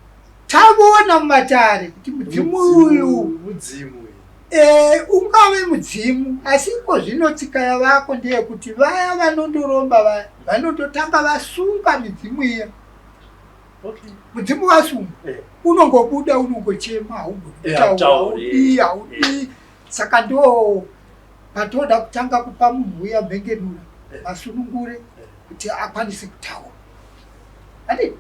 Tavona mumatare kuti mudzimu uyu mudzimu. Ungave mudzimu, asi iko zvino tsika yavako ndeyekuti vaya vanondoromba vaya vanondotanga vasunga midzimu iya. Mudzimu wasunga, unongobuda, unongochema, haugoni kutaura, haudii, haudii. Saka ndo patoda kutanga kupa munhu uya mhengenura, masunungure kuti akwanise kutaura. Ati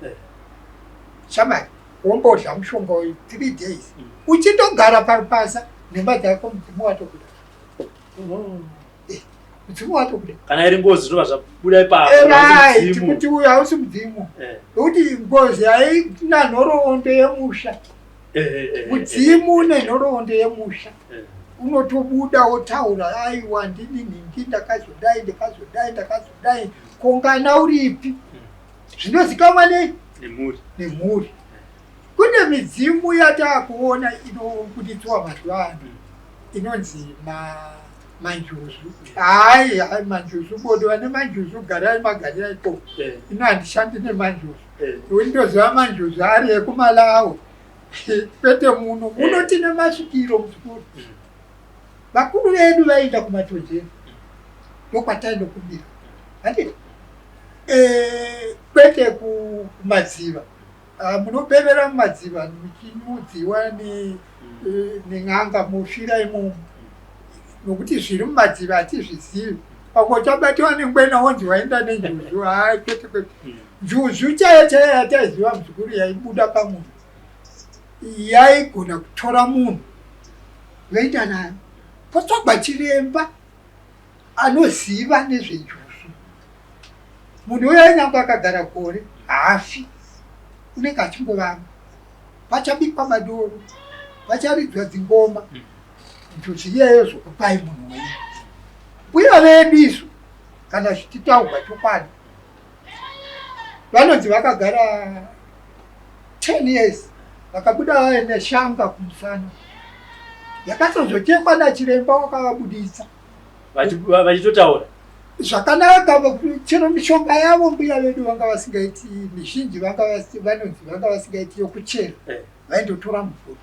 shamari, wombodya mushonga uyu 3 days, uchitogara parupasa nhemba dzako, mudzimu watobuda. Mudzimu watobuda. Kana iri ngozi zvinova zvabuda ipapo. Right, kuti uyu hausi mudzimu, nokuti ngozi haina nhoroondo yemusha. Mudzimu une nhoroondo yemusha, unotobuda wotaura, aiwa, ndini nhingi, ndakazodai, ndakazodai, ndakazodai. Kongana uripi zvinozikamwa nei? Nemhuri. Kune midzimu yataakuona inobuditswa mazuva ano inonzi manjuzu. Hayi hayi, manjuzu bodo. Vane manjuzu garai magarira ikoko. Ino handishandi nemanjuzu, nokuti ndoziva manjuzu ari ekuMalawi, kwete muno. Muno tine masvikiro, muzukuru. Vakuru vedu vaienda kumatonjeni, ndokwataindokumbira, handiti? Kwete kumadziva. Ah, munopevera mumadziva muchinyudziwa nen'anga, mofira imomo, nokuti zviri mumadziva hatizvizivi. Pamwe uchabatiwa nengwena wonzi waenda nenjuzu. Hai, kwete, kwete. Njuzu chaiyo chaiyo yataiziva, muzukuru, yaibuda pamunhu, yaigona kutora munhu yoenda nayo, potsvagwa chiremba anoziva nezvenjuzu. Munhu uyo ainyange akagara gore haafi, unenge achingovamba. Pachabikwa madoro, pacharidzwa dzingoma, njuzu iyeyo zvokupai munhu wenyu. Mbuya vedu isu, kana zvichitaurwa chokwadi, vanonzi vakagara 10 years, vakabuda vaine shanga kumusana yakatozochekwa nachiremba wakavabuditsa. Vachitotaura zvakanaka. Chero mishonga yavo mbuya vedu vanga vasingaiti mizhinji, vanga vanonzi vanga vasingaiti yokuchera. Vaindotora mvura.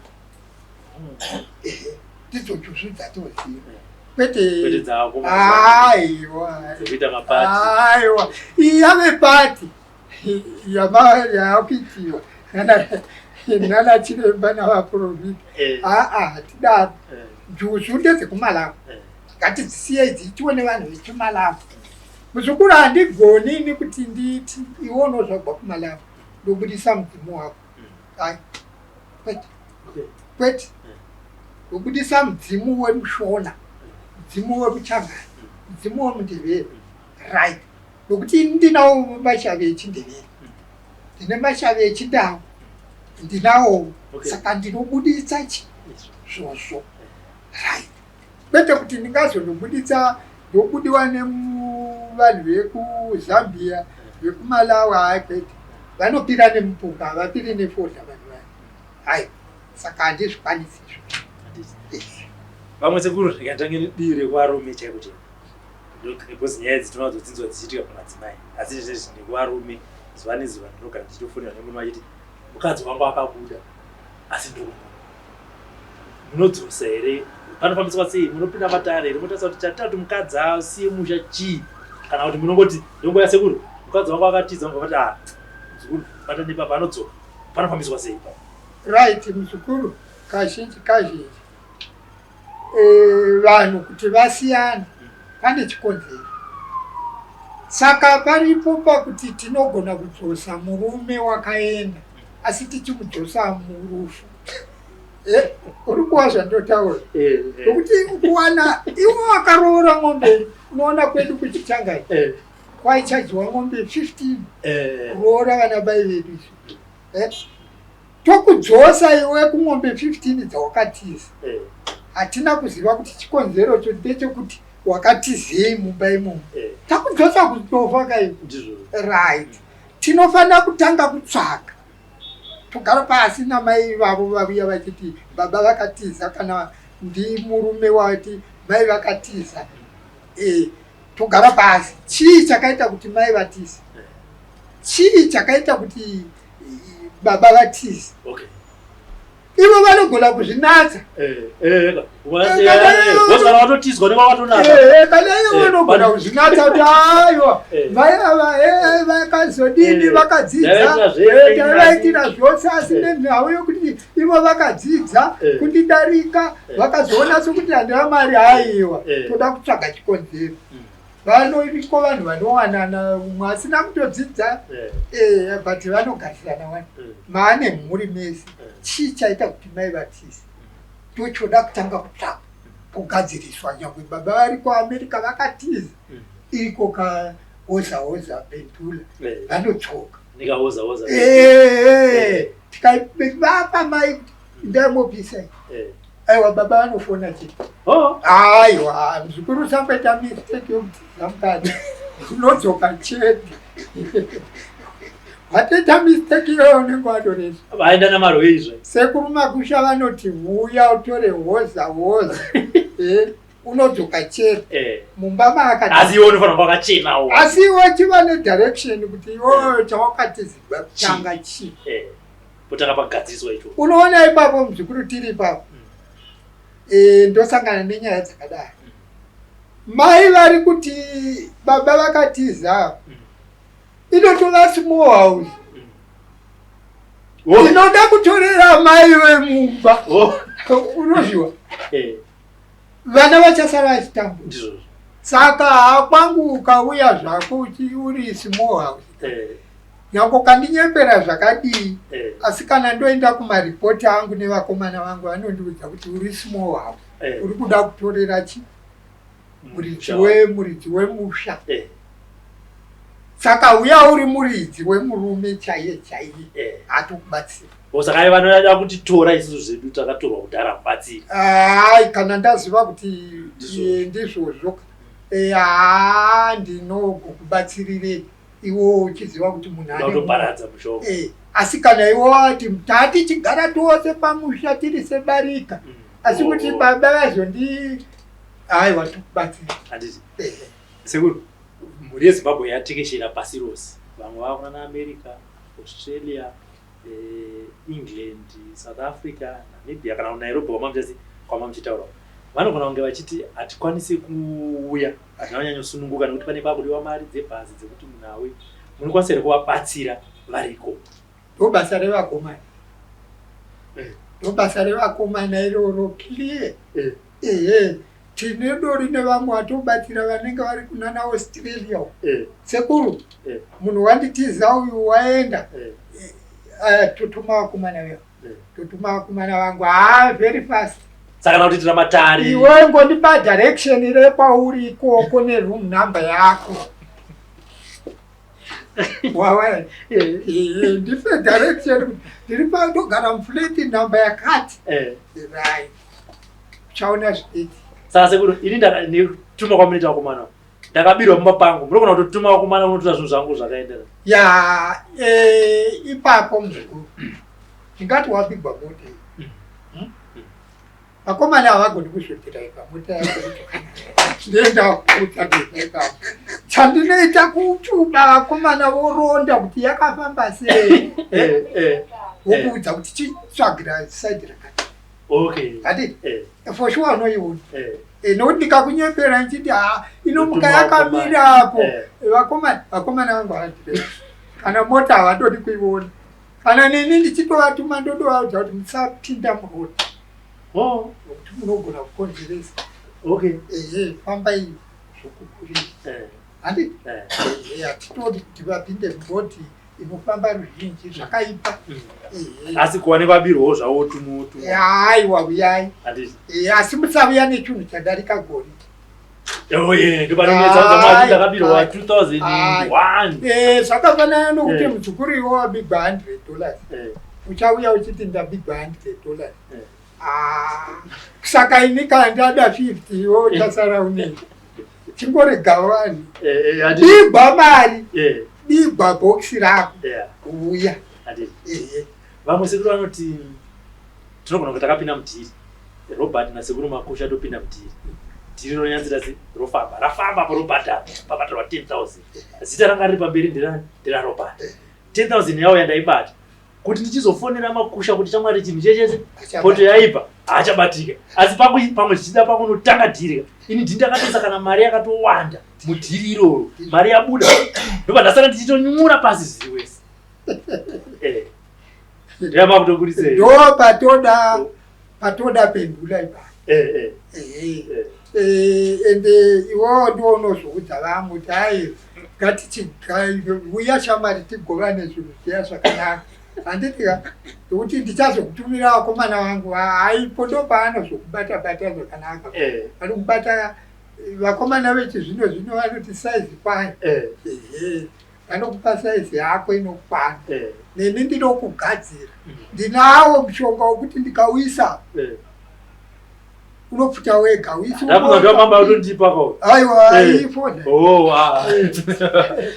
Ehe, ndidzo njuzu dzatoziva, kwete Kwete dzako aiwa dzekuita mapati. Aiwa, iyi yave pati yaakuitiwa nana chiremba navaprofita. Aa, hatidaro. Njuzu ndedzekuMalawi. Ngatidzisiyei dziitiwe nevanhu vechiMalawi, muzukuru. Handigoni ini kuti nditi iwe unozvagwa kuMalawi, ndobudisa mudzimu wako. Ai, kwete. Kwete. Ndobudisa mudzimu wemuShona, mudzimu wemuChangani, mudzimu wemuNdevere, right? Nokuti ini ndinawo mashavi echiNdevere, ndine mashavi echiNdau, ndinawo. Saka ndinobuditsa chi zvozvo, right? Kwete kuti ndingazondobuditsa ndobudiwa nevanhu vekuZambia, vekuMalawi. Hai, kwete. Vanopira nemupunga, havapiri nefodya vanhu vaya. Hai, saka handizvikwanisi izvo. Vamwe sekuru, ndikatange nedii rekuvarume chaiko chaiko, because nyaya idzi tinowadzodzinzwa dzichiitika kumadzimai, asi zvezvi nekuvarume zuva nezuva ndinogara ndichitofonera nemurume achiti mukadzi wangu akabuda asi ndiri kumuona. Munodzosa here? Panofambiswa sei? Munopinda matare here motarisa kuti chatatu mukadzi asiye musha chii, kana kuti munongoti ndongoya sekuru, mukadzi wangu akatiza, mubva mati, ah, muzukuru, bata nepapa, anodzoka? Panofambiswa sei ipapo? Right, muzukuru, kazhinji kazhinji vanhu kuti vasiyana pane chikonzero. Saka paripo pakuti tinogona kudzosa murume wakaenda, asi tichimudzosa murufu. Uri kuwa zvandotaura? Nokuti kuwana iwo wakaroora ng'ombe, unoona kwedu kuchiChangai kwaichajiwa ng'ombe 15 kuroora vana bai vedu isu. Tokudzosa iwe kung'ombe 15 dzawakatiza. Hatina kuziva kuti chikonzero cho ndechekuti wakatizei mumba imomo. Takudzosa kutofa kai? Right, tinofanira kutanga kutsvaka, togara pasi namai vavo vavuya vachiti baba vakatiza, kana ndi murume wati mai vakatiza. Togara pasi, chii chakaita kuti mai vatize? Chii chakaita kuti baba vatize? Ivo vanogona kuzvinatsa. Kana watotizwa nevavatonatsa, kana ivo vanogona kuzvinatsa kuti aiwa, mai ava vakazodini, vakadzidza, taivaitira zvose, asi nenhau yokuti ivo vakadzidza kundidarika, vakazoona sokuti handina mari. Haiwa, toda kutsvaga chikonzero. Vanoriko vanhu vanowanana, umwe asina kutodzidza, but vanogarisana wani, maane mhuri mese. Chii chaita kuti mai vatize? Tochoda kutanga kutsvaka, pogadziriswa. Nyangwe baba vari kuAmerica vakatiza, iriko kahoza hoza bentula, vanodzoka. Tikavapa mai kuti Ndamopisa. Aiwa, baba vanofona chete. Oh. Aiwa, muzukuru, usamboita mistake yokutiza mukadzi, unodzoka chete. Watoita mistake iyoyo, unenge watoresa. Vaenda namarwei. Sekuru Makusha vanoti, "Uya utore hoza hoza." Unodzoka chete mumba maakati. Asi iwe unofanira kunge wakachenawo. Asi iwe chiva nedirection kuti iwewe chawakatizigwa kutanga chii. Potanga pagadziriswa icho. Unoona ipapo, muzukuru, tiri ipapo, ndosangana nenyaya dzakadai. Mai vari kuti baba vakatiza, inotova small house. Inoda kutorera mai vemumba. Unozviwa, vana vachasara vachitambura. Ndizvozvo. Saka hakwangu, ukauya zvako uri small house, nyange ukandinyepera zvakadii, asi kana ndoenda kumaripoti angu nevakomana vangu, vanondiudza kuti uri small house, uri kuda kutorera chi muridzi wemuridzi wemusha. Saka uya uri muridzi wemurume chaiye chaiye, hatokubatsira. Saka ai vanoda kuti tora isusu zvedu takatorwa kudhara mubatsiri. Ai, kana ndaziva kuti ndizvozvo, haa, ndinogokubatsirirei iwo uchiziva kuti munhu ane Unotoparadza mushonga. Asi kana iwo wati tati chigara tose pamusha tiri sebarika, asi kuti baba vazondi, aiwa, tokubatsira. Handiti sekuru, mhuri yeZimbabwe yatekeshera pasi rose. Vamwe vava kuna America, Australia, England, South Africa, Namibia kana kuNairobi kwamamuchitaura. Vanogona kunge vachiti hatikwanisi kuuya, hatina kunyanyosununguka nekuti pane pakudiwa mari dzebhazi dzekuti munhu auye. Munokwanisa here kuvabatsira variko? Ndo basa revakomana. Ndo basa revakomana iroro, clear. Ehe, tine dori nevamwe vatobatsira vanenge vari kunana Australia uko. Sekuru, munhu wanditiza uyu waenda. Totuma vakomana vevo. Totuma vakomana vangu, haa, very fast. Saka kana kutiitira matare. Iwe ngondipa direction rekwauri ikoko neroom number yako. Wawa, ndipe direction kuti ndiri pandogara muflat number yakati. Right, uchaona zvidiki. Saka sekuru, ini ndakatuma kwamunoita vakomana, ndakabirwa mumba pangu, munogona kutotuma vakomana kunotora zvinhu zvangu zvakaendera? Ya, ipapo muzukuru, ndingati wabigwa mota iyi. Vakomana havagoni kuzodhiraivha mota yako. Ndenda kutsvagisa ipapo. Chandinoita kutuba vakomana voronda kuti yakafamba sei. Vokuudza kuti chitsvagira side rakati. Hati for sure unoiona. Nokuti ndikakunyepera ndichiti ha, inomuka yakamira apo. Vakomana vangu havadhiraivhi kana mota, havatodi kuiona. Kana neni ndichitovatuma, ndotovaudza kuti musapinda muroad nokuti munogona kukonzeresa. Ehe, fambai zvokukurira. Handi ehe, hatitodi kuti vapinde muroad inofamba ruzhinji, zvakaipa. Ehe. Asi kuwane vabirwawo zvavo tumutu. Aiwa, uyai. Handiti. Asi musavuya nechinhu chadarika gore. Oye, ndopanonetsa ndakabirwa 2001. Zvakafanana nokuti muzukuru, iwe wabigwa $100, uchauya uchiti ndabigwa $100. Ah, saka ini kana ndada 50, iwe uchasara unei? Chingorega vanhu. Handiti. Bigwa mari, bigwa bhokisi rako, uya. Handiti. Ehe. Vamwe sekuru vanoti tinogona kunge takapinda mudhiri, Robert nasekuru Makusha topinda mudhiri, dhiri ronyatsira se rofamba, rafamba apo robhadhara, pabhadharwa 10,000. Zita ranga riri pamberi nderaRobert. 10,000 yauya, ndaibata kuti ndichizofonera Makusha kuti shamwari, chinhu chechese poto yaipa, haachabatika. Asi pamwe pamwe zvichida pakunotanga dhiri, ini ndini ndakatoisa kana mari yakatowanda mudhiri iroro. Mari yabuda, ndobva ndasara ndichitonyura pasi zviri wese. Ndeyamakutoburitsa. Ndo patoda pendula ipapo. Ehe. Ende iwewo ndiwo unozoudza vamwe kuti ai, ngatichiuya shamwari, tigovane zvinhu zviya zvakanaka. Handiti ka? Nokuti ndichazokutumira vakomana vangu, haipo, ndo paanozokubata bata zvakanaka. Vanokubata vakomana vechizvino zvino vanoti saizi kwayo. Ehe. Vanokupa saizi yako inokwana. Neni ndinokugadzira. Ndinawo mushonga wekuti ndikauisa unopfuta wega. Ndakuza mama utondipa ko. Aiwa, ifona. Oh, ah.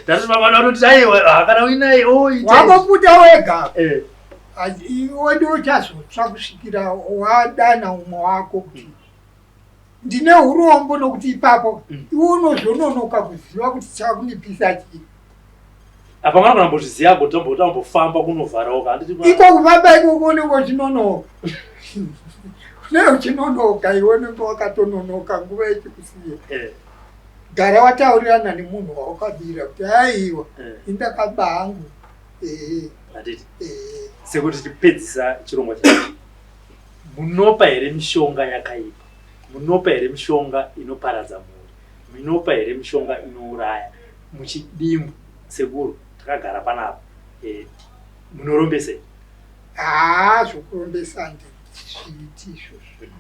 Ndati mama vanoti aiwa, kana uinaye oh ite. Wakopfuta wega. Iwe ndiwe uchazotsva kusvikira wadana umwe wako kuti ndine urombo nokuti ipapo iwe unozononoka kuziva kuti chakundipisa chii. Apa mwana kana mbozviziva tambofamba kunovharawo handiti iko kufamba ikoko unenge uchinonoka. Unenge uchinonoka iwe unenge wakatononoka nguva ichikusiya. Gara wataurirana nemunhu wawakabira kuti aiwa indakaba hangu. Handiti sekuti tipedzisa chirongwa chacho, munopa here mishonga yakaipa? Munopa here mishonga inoparadza mhuri? Munopa here mishonga inouraya? Muchidimbu sekuru, takagara panapa, munorombesei? Haa, zvokurombesa handizviiti izvozvo.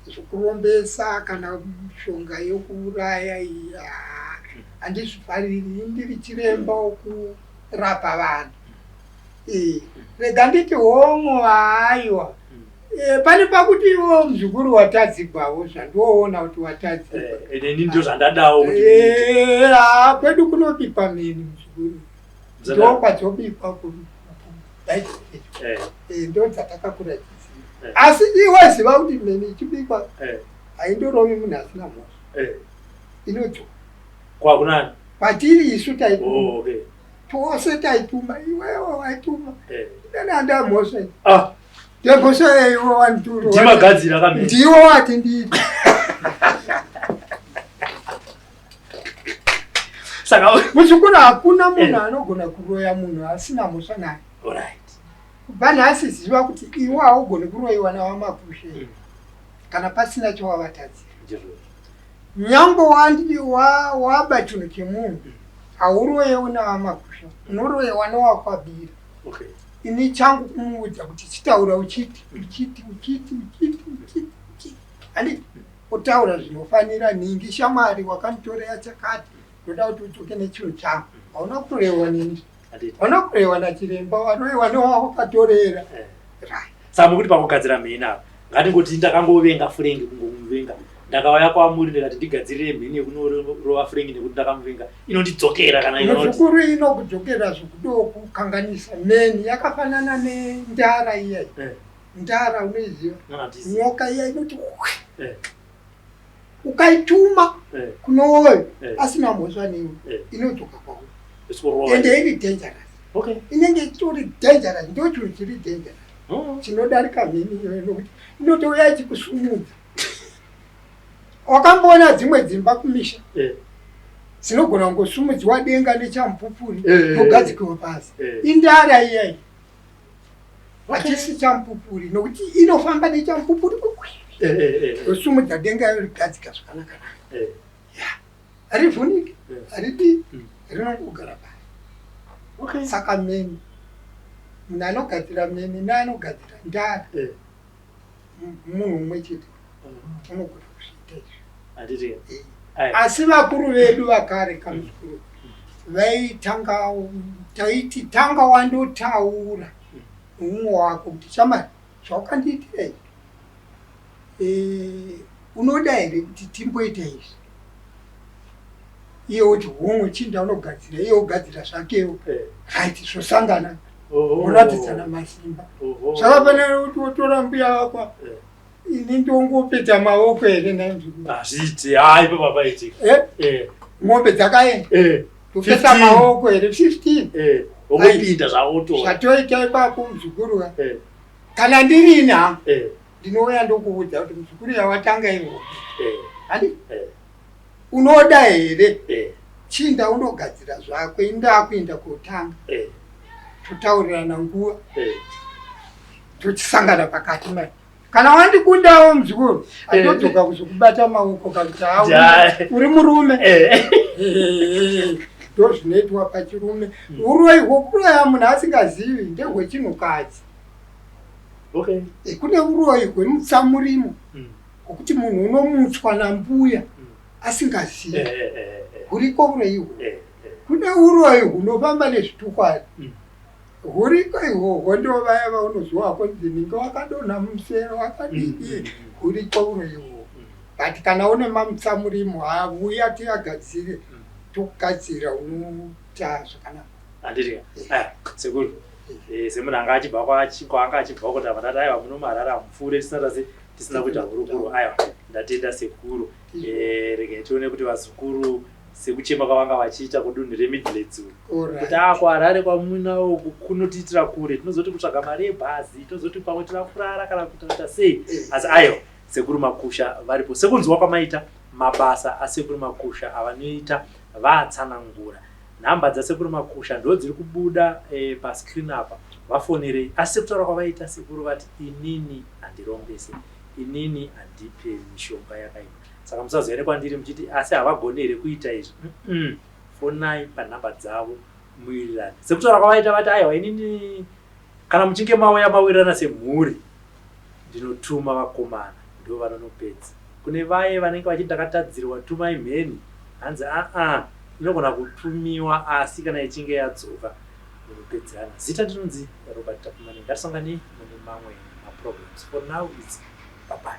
Zvokurombesa kana mishonga yokuuraya iyi haa handizvifariri. Ndiri chiremba wokurapa vanhu. Rega nditi hongo haiwa. Pane pakuti iwo muzukuru watadzigwawo zvandoona kuti watadzigwa. Ini ndio zvandadawo kuti kwedu kunobikwa mheni muzukuru. Ndo kwadzobikwa ndo dzatakakura tichiziva. Asi iwe ziva kuti mheni ichibikwa haindorovi munhu asina mhosva. Inodzoka. Kwakunani? Kwatiri isu taituma. Oh, okay. Tose taituma, iwewe waituma. Ndani handa mhosva. Ndemhosva yeiwe wandituro. Ndimagadzira kamene. Ndiwo wati ndiite. Saka muzukuru hakuna munhu anogona kuroya munhu asina mhosva naye. Alright. Kubva nhasi ziva kuti iwe haugoni kuroyiwa navamakushe kana pasina chawavatadzira. Nyangwe waba chinhu chemunhu hauroyewo navamakusha, unoroyewa newakwabira. Okay. Ini changu kumuudza kuti chitaura uchiti uchiti uchiti uchiti uchiti uchiti, handiti otaura zvinofanira. Nhingi shamwari wakanditorera chakati, ndoda kuti udzoke nechinhu changu. Hauna kutorewa neni, hauna kurewa nachiremba, waroyewa newawakatorera. Right. Saka mukuti pakugadzira mheni apa, ngatingoti ndakangovenga Furengi, kungomuvenga, ndakauya kwamuri ndikati ndigadzirire mheni yekunorova Furengi nekuti ndakamuvenga, inondidzokera kana inoti? Muzukuru, inokudzokera zvokudokukanganisa. Mheni yakafanana nendara iya. Ndara unoiziva? Nyoka iya inoti ukaituma kunowoyo asina mhosva newe, inodzoka kwauri. Ende iri dangerous. Inenge itori dangerous, ndo chinhu chiri dangerous chinodarika mheni iyoyo, nokuti inotouya ichikusumudza. Wakamboona dzimwe dzimba kumisha dzinogona kungosumudziwa denga nechamupupuri yogadzikiwa pasi? Indara iyai, hachisi chamupupuri, nokuti inofamba nechamupupuri yosumudza denga yorigadzika zvakanaka naka. Harivhuniki, haridi, rinongogara pasi. Saka mheni, munhu anogadzira mheni neanogadzira ndara munhu umwe chete unogona kuzviita izvi. Asi vakuru vedu vakare kamuzukuru vaitanga, taiti tanga wandotaura mumwe wako kuti shamari zvawakandiitira izvi, unoda here kuti timboita izvi? Iye woti humwe, chinda unogadzira, iye wogadzira zvakewo. Right, zvosangana, moratidzana masimba. Zvakafanana kuti wotora mbuya wako, ini ndongopeta maoko here nainzvikuru? Hazviiti, hai ipapo hapaitika. Mombe dzakaenda, kupeta maoko here 15? Wongopinda zvawotora. Zvatoita ipapo muzukuru, kana ndirini ha, ndinouya ndokuudza kuti muzukuru, yawatanga iwo handi, unoda here? Chinda unogadzira zvako, indakuenda kotanga, totaurirana nguva, tochisangana pakati mai. Kana wandikundawo muzukuru, andodzoka kuzokubata maoko kakuti uri murume. Ndo zvinoitwa pachirume. Uroyi hwokuroya munhu asingazivi ndehwechinhukadzi. Kune uroyi hwemutsamurimo hwokuti munhu unomutswa nambuya asingazivi. Huriko uroyi ihwo. Kune uroyi hunofamba nezvitukwani huriko ihwohwo, ndo vaya vaunozwa kunzi ninge wakadonha mumusero wakadii. Huriko uroyi ihwohwo, but kana une mamutsamurimo, havuya tiyagadzire, tokugadzira, unoita zvakanaka. Handiti aya, sekuru, semunhu anga achibva kwaanga achibva kuti apa, ndati aiwa, muno muHarare hamupfuure tisina tase tisina kuita hurukuro. Aiwa, ndatenda, sekuru. Regai tione kuti vazukuru, sekuchema kwavanga vachiita kudunhu reMidlands uku, kuti a kuHarare kwamunawo kunotiitira kure, tinozoti kutsvaga mari yebhazi, tozoti pamwe tinoda kurara kana kutoita sei. Asi aiwa, sekuru Makusha varipo. Sekunzwa kwamaita mabasa asekuru Makusha avanoita, vaatsanangura. Nhamba dzasekuru Makusha ndo dziri kubuda pascreen apa, vafonerei. Asi sekutaura kwavaita sekuru, vati inini handirombese, inini handipe mishonga yakaipa, saka musazoende kwandiri muchiti asi havagoni here kuita izvi. Fonai panhamba dzavo muwirirane. Sekutaura kwavaita, vati aiwa, inini kana muchinge mauya mawirirana semhuri, ndinotuma vakomana, ndo vanonopedza. Kune vaye vanenge vachiti ndakatadzirwa, tumai mheni, hanzi aa inogona kutumiwa, asi kana ichinge yadzoka munopedzana. Zita ndinonzi Robert Tapumani. Ngatisangani mune mamwe maprograms. For now it's bye bye.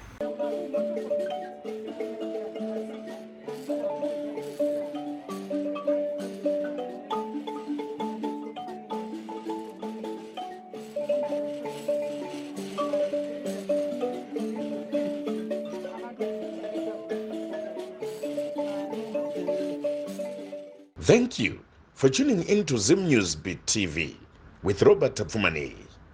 Thank you for tuning in to Zim News Beat TV with Robert Tapfumani.